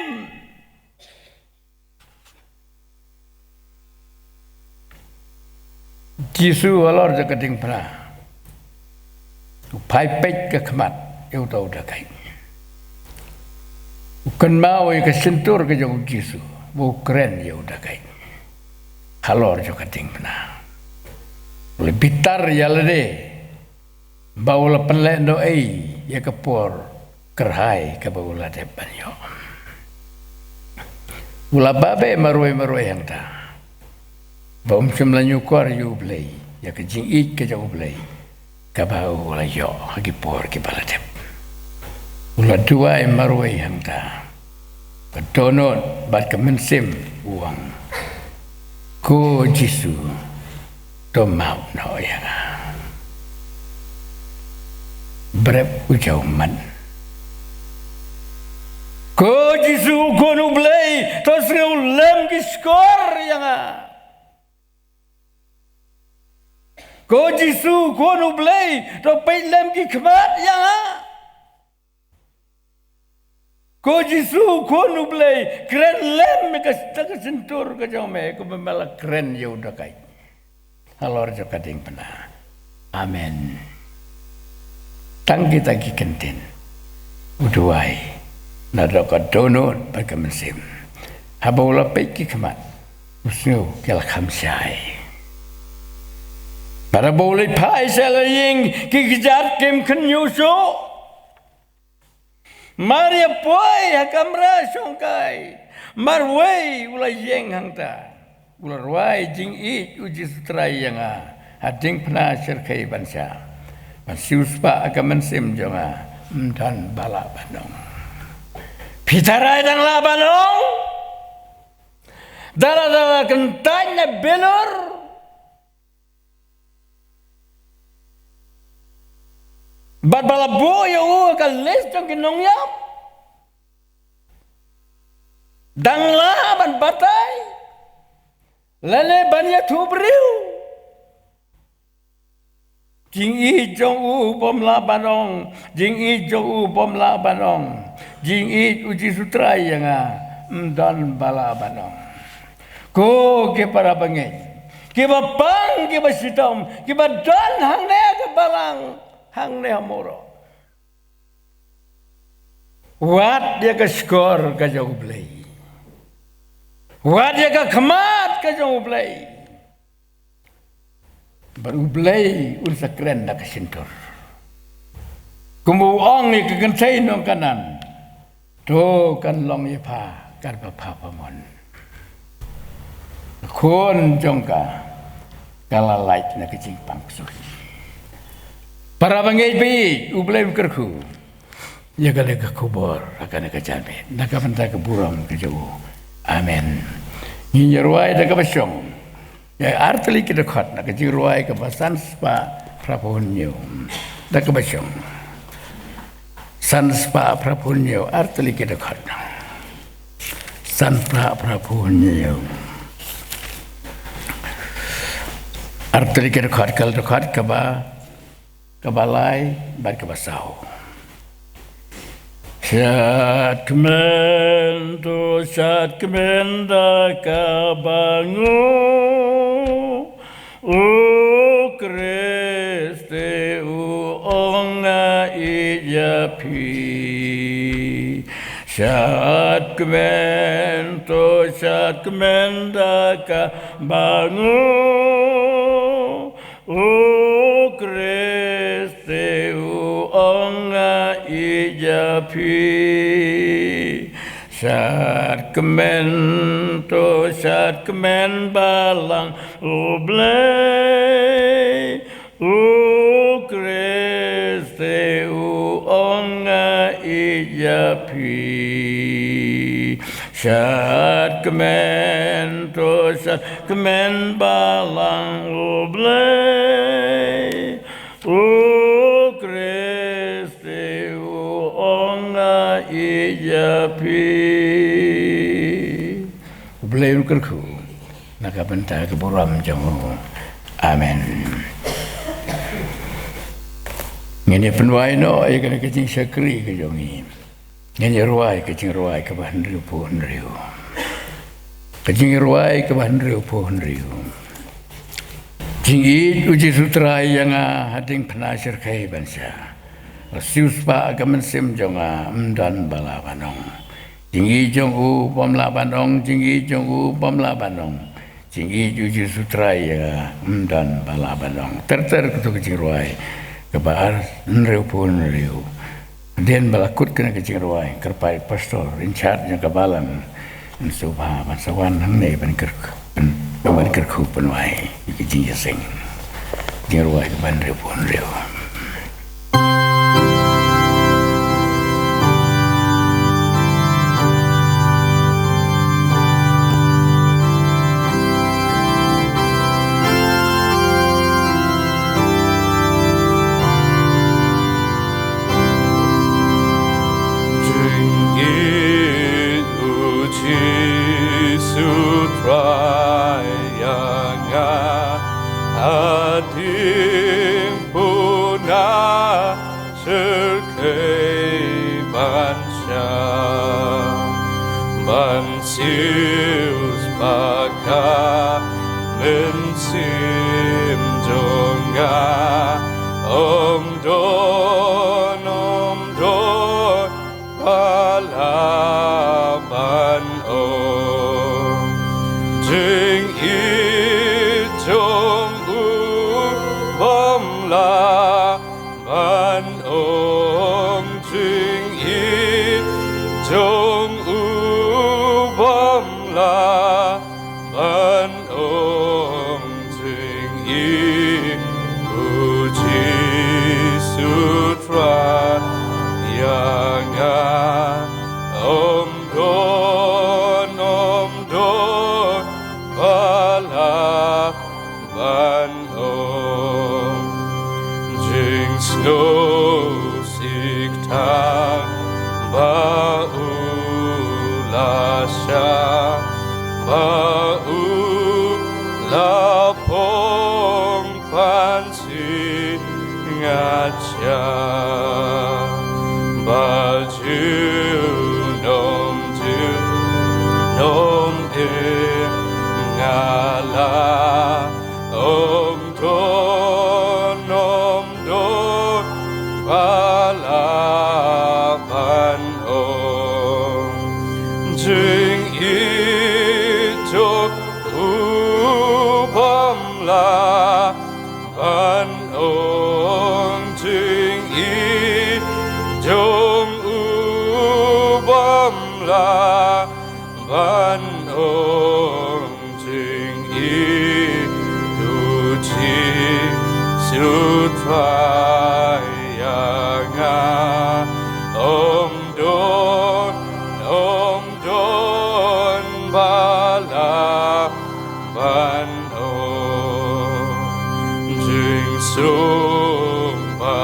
Jisu halor jong ka diengphna, u phai peit ka khmat ïa uta u dakaid. U kynmaw ïa ka shyntur ka jong u Jisu ba u kren ïa u dakaid halor jong ka diengphna. U la bitar ïa lade ba u la pynlehnohei ïa ka por kyrhai kaba u la dep ban ïoh. U la bah beh marwei marwei hangta ba um shym la ñiewkor ïa U Blei, ïa ka jingïeit ka jong U Blei kaba u la ïoh ha ki por kiba la dep. U la duwai marwei hangta. Ka dohnud bad ka mynsiem u ong, "Ko Jisu, to map noh ïa nga." Brep u jaw mat. "Ko Jisu, Khun U Blei, to sngewlem ki shkor ïa nga. Ko Jisu, Khun U Blei, to peit lem ki khmat ïa nga. Ko Jisu, Khun U Blei, kren lem ïa ka, ka shyntur ka jong me, kumba me la kren ïa u dakaid halor jong ka diengphna." Amen. Tang kita ki kyntien u duwai naduh ka dohnud bad ka mynsiem. Haba u la peit ki khmat, u sngew ki la kham shai. Bad haba u leit phai sha la ïing, ki kjat kim khynñiuh shuh. Mar ïa poi ha kamra shongkai, marwei u la ïeng hangta. U la rwai, "Jingïeit U Jisu Trai ïa nga, ha diengphna shyrkhei ban shah, ban siewspah ha ka mynsiem jong nga, ym don ba lah ban ong." Phi tharai dang lah ban ong? Da la, da la kyntait na bilur bad ba la buh ïa u ha ka list jong ki nongïap, dang lah ban batai lane ban ïathuh briew. Jingïeit jong u bym lah ban ong, jingïeit jong u bym lah ban ong, jingïeit U Jisu Trai ïa nga, ym don ba lah ban ong. Ko ki para bangeit, kiba pang, kiba shitom, kiba don hangne ha ka balang, hangne ha Mawroh. Wad ïa ka shkor ka jong U Blei. Wad ïa ka khmat ka jong U Blei. Bad U Blei un sa kren da ka shyntur. Kumba u ong ïa ka kynthei nongkanan, "To kan long ïa pha katba pha mon. Ka khun jong ka ka la lait na ka jingpang ksuid." Para bangeit ba ïeit, U Blei un kyrkhu ïa kane ka khubor ha kane ka janmiet na ka bynta ka burom ka jong u. Amen. Ngin ïa rwai da kaba shong ïa artylli ki dkhot na ka jingrwai kaba san spah phra phew hynñiew. Da kaba shong, san spah phra phew hynñiew, artylli ki dkhot. San spah phra phew hynñiew. Artylli ki dkhot, ka dkhot kaba, kaba lai bad kaba saw. Shad kmen, to shad kmen da kaba nguh, U Khrist u ong nga ïeit ïa phi. Shad kmen, to shad kmen da kaba nguh, U Khrist te u ong nga ïeit ïa phi. Shad kmen to shad kmen balang U Blei. U Khrist te u ong nga ïeit ïa phi. Shad kmen to shad kmen balang U Blei. U Khrist te u ong nga ïeit ïa phi. U Blei un kyrkhu na ka bynta ka burom jong u. Amen. Ngin ïa pynwai noh ïa kane ka jingshakri ka jong ngi. Ngin ïa rwai ka jingrwai kaba hynriewphew hynriew. Ka jingrwai kaba hynriewphew hynriew. Jingïeit u Jisu Trai ïa nga ha diengphna shyrkhei ban sha. La siewspah ka mynsiem jong nga, ym don ba lah ban ong. Jingïeit jong u bym lah ban ong, jingïeit jong u bym lah ban ong. Jingïeit u Jisu Trai ïa nga, ym don ba lah ban ong. Ter ter katu ka jingrwai kaba ar hynriewphew hynriew. Hadien ba la kut kane ka jingrwai, kyrpad pastor in charge jong ka balang, yn sngewbha ban sa wan hangne ban kyrkhu, ban kyrkhu pynwai ïa ka jingïaseng. Jingrwai kaba hynriewphew hynriew. Jingïeit u Jisu Trai ïa nga, ha diengphna shyrkhei ban sha, ban siewspah ka mynsiem jong nga, ym don, ym don ba lah ban ong. Jingïeit jong u bym lah ban ong, jingïeit jong u bym lah ban ong, jingïeit u Jisu Trai ïa nga, ym don, ym don ba lah ban ong. Jingsngewsih tang ba u la shah, ba u la phong pynshit nga sha, ba junom junom ïa nga la, ym don, ym don ba lah ban ong. Jingïeit jong u bym lah ban ong, jingïeit jong u bym lah ban ong, jingïeit u Jisu Trai ïa nga, ym don, ym don ba lah ban ong. Jingsum ba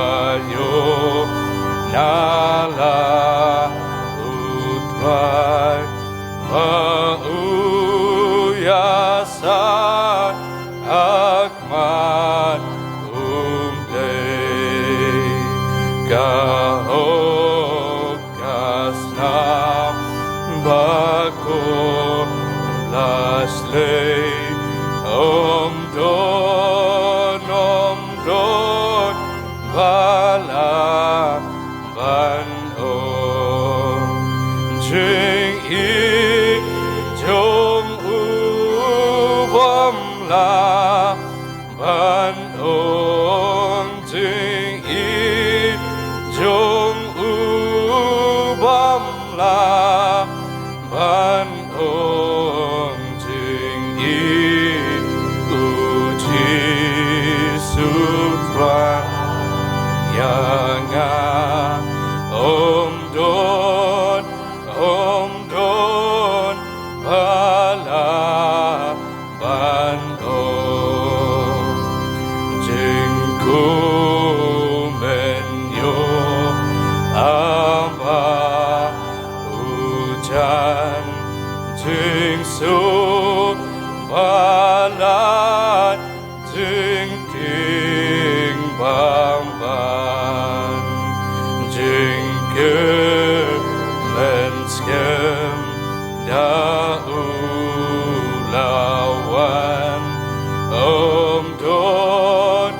ïoh na la u Trai, ba u ïasaid ha khmat u Blei. Ka hok ka snam ba ko la sleh, ym don, ym don ba lah ban ong. Jingïeit jong u bym lah ban Ba la jingtieng bamban, jingkyrmen skhem da u la wan. Ym don,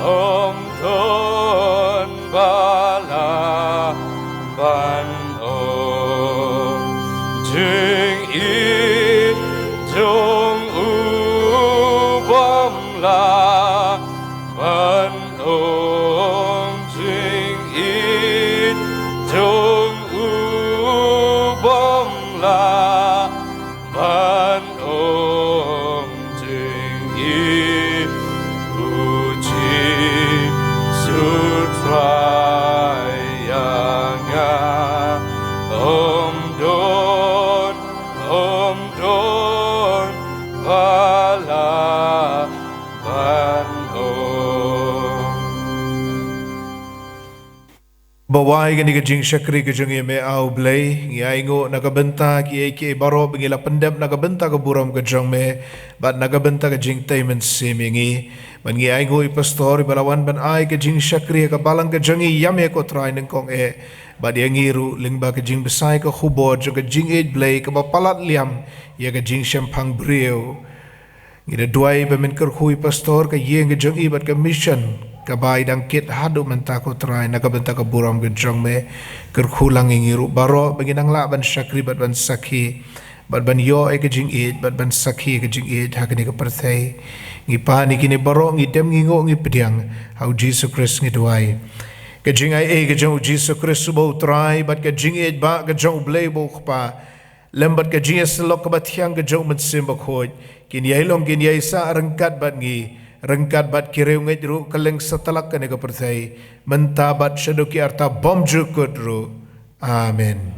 ym don ba la ban ong. Jingïeit jong u bym lah ban ong. Jingïeit jong u bym lah ban ong. Jingïeit u Jisu Trai ïa nga. Ym don, ym don ba la ban ong. Ba wai kane ka jingshakri ka jong ngi, me A U Blei, ngi ainguh na ka bynta kiei kiei baroh ba ngi la pyndep na ka bynta ka burom ka jong me bad na ka bynta ka jingtei mynsiem ïa ngi. Bad ngi ainguh ïa i pastor ba la wan ban ai ka jingshakri ha ka balang ka jong ngi, ïam ïa ko Trai nyngkong eh. Bad ïa ngi ruh lyngba ka jingbsa ïa ka khubor jong ka jingïeit Blei kaba palat liam ïa ka jingshemphang briew. Ngi da duwai ba men kyrkhu ïa i pastor, ka ïing ka jong i bad ka mission kaba i dang kit haduh mynta ko Trai na ka bynta ka burom ka jong me. Kyrkhu lang ïa ngi ruh baroh ba ngin nang lah ban shakri bad ban sakhi bad ban ïoh ïa ka jingïeit bad ban sakhi ïa ka jingïeit ha kane ka pyrthei. Ngi pan ïa kine baroh, ngi dem ngi nguh ngi pdiang, ha u Jisu Khrist ngi duwai. Ka jingaiei ka jong u Jisu Khrist uba u Trai bad ka jingïeit ba ka jong u Blei uba u Kpa lem bad ka jingïasyllok kaba thiang ka jong u Mynsiem Bakhuid kin ïai long kin ïai sah ryngkat bad ngi, ryngkat bad ki riewngeit ruh kylleng satlak kane ka pyrthei, mynta bad shaduh ki arta bymjukut ruh. Amen.